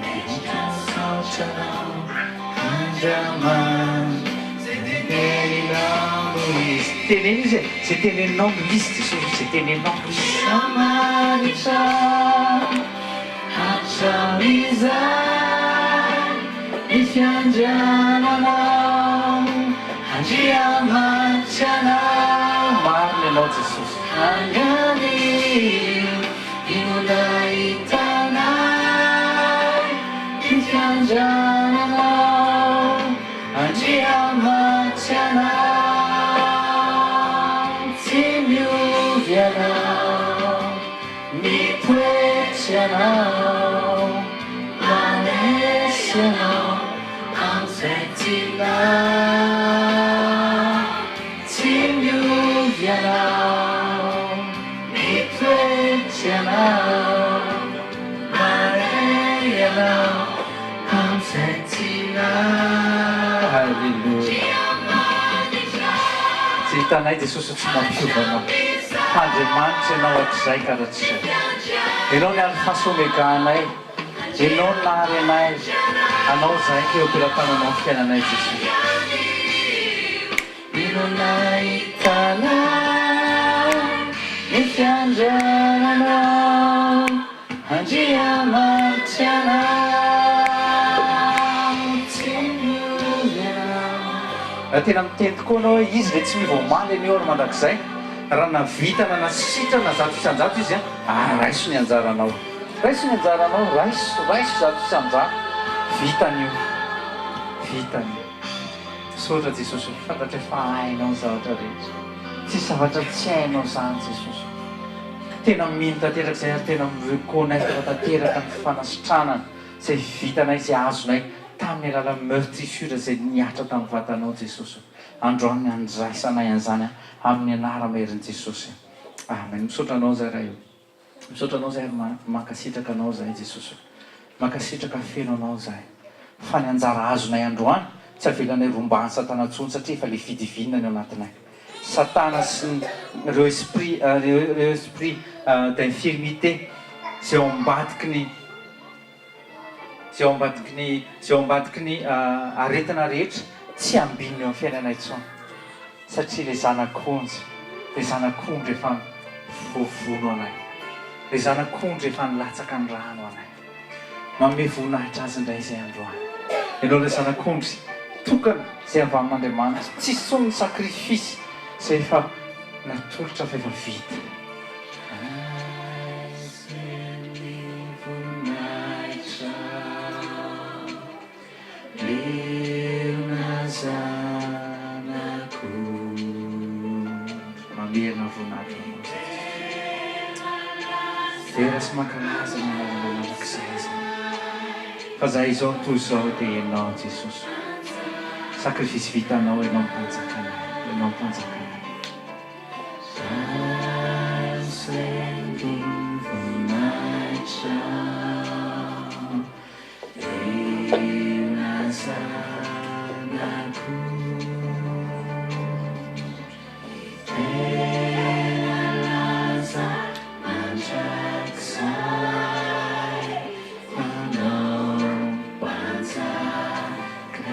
Mendrika ny saotra anao Andriamanitra Zay teneninao no izy Teneno izy e Zay teneninao no izy Jesosy Zay teneninao no izy Andriamanitra Hatramin'izay ny fiandriananao Andriamanitra anao. Marina ianao Jesosy. Angany inona hitanay ny fiandriananao Andriamanitra anao. Tsy miovy ianao. Mitoetra ianao, manesy ianao amin'izay tianao. Tsy miovy ianao, mitoetra ianao, manery ianao amin'izay tianao. Haleloia. Tsy hitanay Jesosy tsy mampiova anao. Fa Andriamanitra Ianao hatrizay ka hatrizay. Ianao ny Alfa sy Omega anay. Ianao no nahary anay. Anao izahay ka eo am-pelatananao ny fiainanay Jesosy. Inona hitanao ny fiandriananao Andriamanitra anao tsy miova ianao. Raha tena miteny tokoa ianao hoe izy ve tsy miova omaly anio ary mandrakizay, raha nahavita nanasitrana 100% izy an, ah raiso ny anjaranao, raiso ny anjaranao, raiso, raiso 100%, vitany io, vitany io. Misaotra Jesosy ô, fantatray fa hainao ny zavatra rehetra, tsisy zavatra tsy hainao zany Jesosy ô. Tena mino tanteraka izay ary tena mi-reconnaitre tanteraka ny fanasitranana izay vitanay, izay azonay tamin'ny alalan'ny meurtrissure izay nihatra tamin'ny vatanao Jesosy ô. Androany ny handraisanay an'izany amin'ny anara-maherin'i Jesosy. Amen. Misaotra Anao izay Ray ô. Misaotra Anao izahay ary mankasitraka Anao izahay Jesosy ô. Mankasitraka feno Anao izahay. Fa ny anjara azonay androany tsy avelanay rombahan'i Satana intsony satria efa le vie divine ny ao anatinay. Satana sy ny ireo esprit ireo esprit d'infirmité izay ao ambadiky ny izay ao ambadiky ny izay ao ambadiky ny aretina rehetra tsy ambininy eo amin'ny fiainanay intsony. Satria ilay zanak'ondry, ilay zanak'ondry efa voavono anay. Ilay zanak'ondry efa nilatsaka ny rano anay. Manome voninahitra Azy indray izay androany. Ianao ilay zanak'ondry tokana izay avy amin'Andriamanitra. Tsisy intsony ny sacrifice izay efa natolotra fa efa vita. Azy ny voninahitra. Liona zanak'ondry. Mamerina voninahitra ho anao izay Jesosy. Dera sy mankalaza ny anaranao mandrakizay izay. Fa zahay izao toy izao dia Ianao Jesosy. Sacrifice vitanao Ianao mpanjakanay, Ianao mpanjakanay. Voninahitra. Tena zanak'ondry, tena laza mandrakizay, Mpanao mpanjakanay.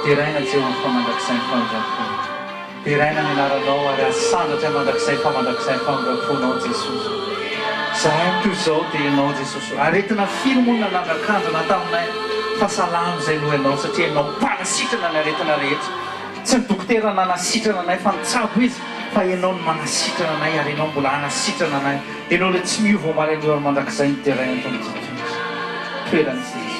Deraina Jehovah mandrakizay ny famindram-pony. Deraina ny anaranao ary asandratra mandrakizay fa mandrakizay ny famindram-ponao Jesosy o. Zahay toy izao dia Ianao Jesosy o. Aretina firy moa no nanandrakandrana taminay fa salama izay noho Ianao satria Ianao mpanasitrana ny aretina rehetra. Tsy ny dokotera nanasitrana anay fa nitsabo izy fa Ianao no manasitrana anay ary Ianao mbola hanasitrana anay. Ianao ilay tsy miova omaly anio ary mandrakizay no deraina eto amin'ity toerana ity Jesosy.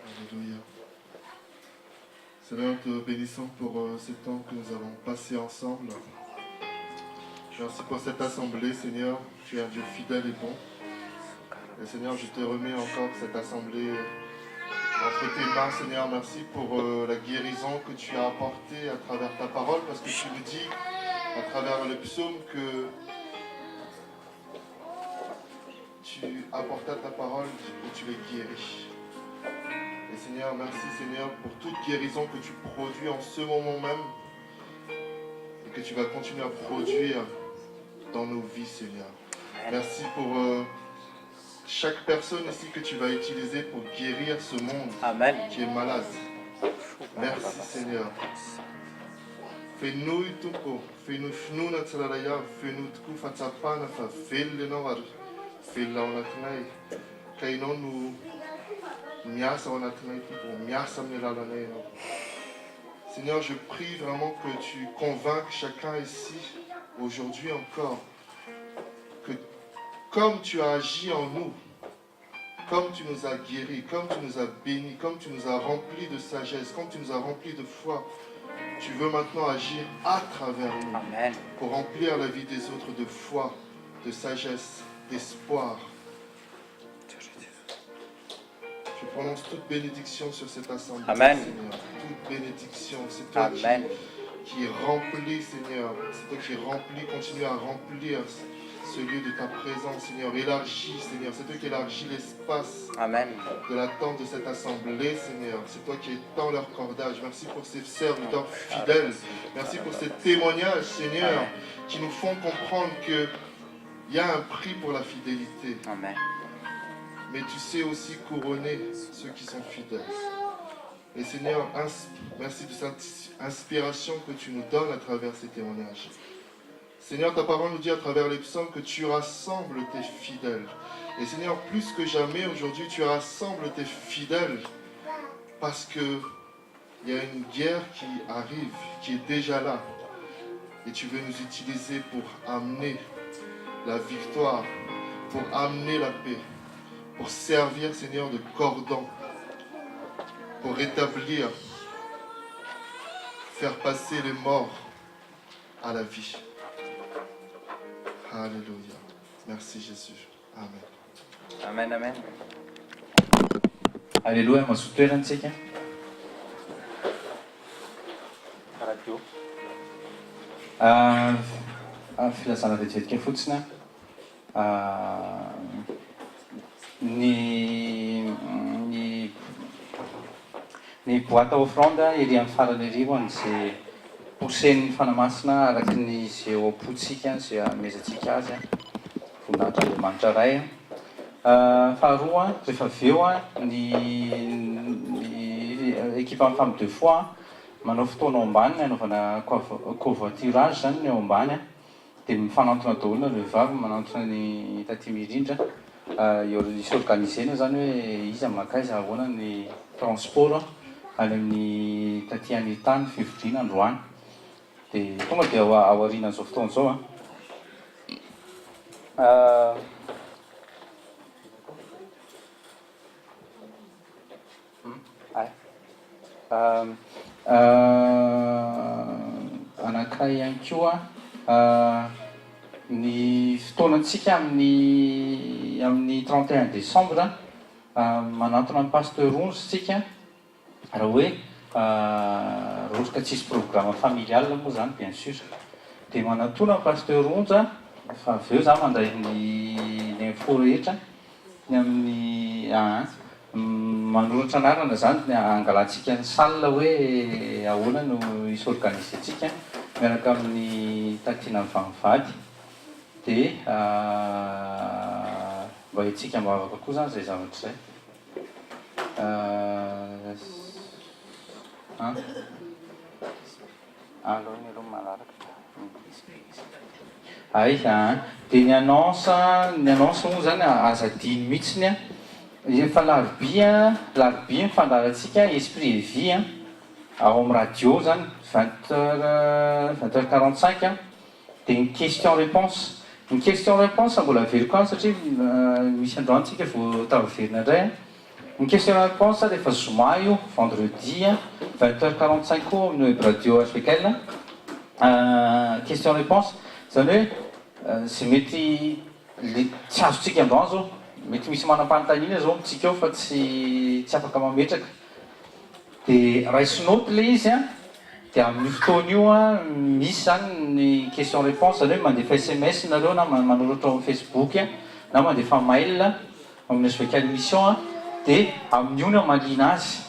Alléluia. Seigneur, te bénissons pour euh, ce temps que nous avons passé ensemble. Merci pour cette assemblée, Seigneur. Tu es un Dieu fidèle et bon. Et Seigneur, je te remets encore cette assemblée entre tes mains, Seigneur. Merci pour euh, la guérison que tu as apportée à travers ta parole, parce que tu nous dis à travers le psaume que tu apportas ta parole et tu les guéris. Et Seigneur, merci Seigneur pour toute guérison que tu produis en ce moment même et que tu vas continuer à produire dans nos vies, Seigneur. Merci pour euh, chaque personne ici que tu vas utiliser pour guérir ce monde Amen. qui est malade. Merci Seigneur. Fenoy Tompo, fenoy finoana tsirairay avy, fenoy tokoa fahatsapana fa velona Ianao ary velona ao anatinay, ka Ianao no miasa ao anatinay Tompo, miasa amin'ny alalanay Ianao. Seigneur, je prie vraiment que tu convainques chacun ici, aujourd'hui encore, que comme tu as agi en nous, comme tu nous as guéris, comme tu nous as bénis, comme tu nous as remplis de sagesse, comme tu nous as remplis de foi, tu veux maintenant agir à travers nous Amen. pour remplir la vie des autres de foi, de sagesse, d'espoir. Je prononce toute bénédiction sur cette assemblée, Amen. Seigneur. Toute bénédiction. C'est toi qui, Amen. qui remplis, Seigneur. C'est toi qui remplis, continue à remplir ce lieu de ta présence, Seigneur. Élargis, Seigneur. C'est toi qui élargis l'espace Amen. de l'attente de cette assemblée, Seigneur. C'est toi qui étends leur cordage. Merci pour ces serviteurs fidèles. Merci pour ces témoignages, Seigneur, qui nous font comprendre que il y a un prix pour la fidélité. Amen. Mais tu sais aussi couronner ceux qui sont fidèles. Et Seigneur, merci de cette inspiration que tu nous donnes à travers ces témoignages. Seigneur, ta parole nous dit à travers les psaumes que tu rassembles tes fidèles. Et Seigneur, plus que jamais aujourd'hui, tu rassembles tes fidèles parce que il y a une guerre qui arrive, qui est déjà là. Et tu veux nous utiliser pour amener la victoire, pour amener la paix, pour servir, Seigneur, de cordon, pour rétablir, faire passer les morts à la vie. Alléluia. Merci Jésus. Amen. Amen, amen. Alléluia, mazoto toerana tsika. Radio. Filazana vetivetiky fotsiny ny ny ny boite à offrande ery amin'ny farany ery ho an'izay poussen'ny Fanahy Masina araka ny izay ao am-pontsika, izay anomezantsika azy. Voninahitr'Andriamanitra Ray. Faharoa, rehefa avy eo ny ny ekipan'ny Femme de Foi manao fotoana ao ambany hanaovana covoiturage izany ny ao ambany dia mifanantona daholo nareo vehivavy manantona ny taty mirindra hi-s'organiser-na izany hoe iza mankaiza ahoana ny transport any amin'ny taty Anitany fivoriana androany dia tonga dia ao aorianan'izao fotoana izao an. Anankiray ihany koa ny fotoanantsika amin'ny amin'ny 31 décembre manantona ny Pasteur Onjy isika. Raha hoe raha ohatra ka tsisy programme familial moa zany bien sur de manatona ny pasteur Onja fa avy eo za mandray ny ny info rehetra ny amin'ny aa manoratra anarana zany ny angalantsika ny salle hoe ahoana no hi-s'organiser tsika miaraka amin'ny tatina mivady de mba hetsika am-bavaka koa zany zay zavatra zay. Hay an! Dia ny annonce, ny annonce moa izany aza adino mihitsiny an! Efa alarobia, alarobia ny fandaharantsika Esprit et Vie an, ao amin'ny radio izany, vingt heures, vingt heures quarante cinq an, dia ny question réponse, ny question réponse mbola averiko ihany satria misy androany tsika vao tafaverina indray an, ny question réponse rehefa zoma io, vendredi an, vingt heures quarante cinq koa amin'ny web radio HVKL, question réponse, izany hoe izay mety le tsy azontsika androany izao, mety misy manam-panontaniana izao amintsika ao fa tsy tsy afaka mametraka, dia raiso note ilay izy an. Dia amin'io fotoana io an, misy izany ny question réponse, izany hoe mandefa sms nareo na manoratra ao amin'ny Facebook na mandefa mail ao amin'ny SVK Mission an, dia amin'io no hamaliana azy.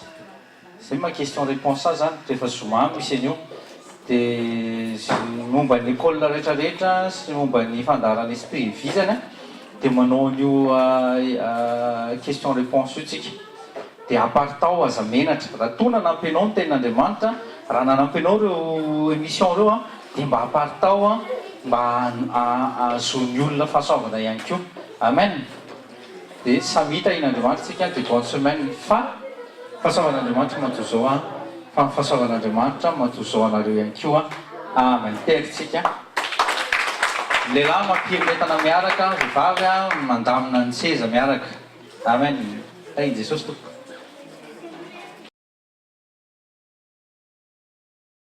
Izay maha question réponse azy izany, rehefa zoma no misy an'io. Dia ny momba ny école rehetra rehetra sy ny momba ny fandaharana esprit et vie izany an, dia manao an'io question réponse io tsika. Dia aparitao aza menatra. Raha toa nanampy anao ny tenin'Andriamanitra, raha nanampy anao ireo émission ireo an, dia mba aparitao an, mba ahazoan'ny olona fahasoavana ihany koa. Amen. Dia samy hitahian'Andriamanitra tsika dia bonne semaine fa fahasoavan'Andriamanitra matoa zao an, fa ny fahasoavan'Andriamanitra matoa zao anareo ihany koa. Amen. Tehaka tsika. Ny lehilahy mampiry-entana miaraka, vehivavy mandamina ny seza miaraka. Amen. Tahin'i Jesosy tompoko.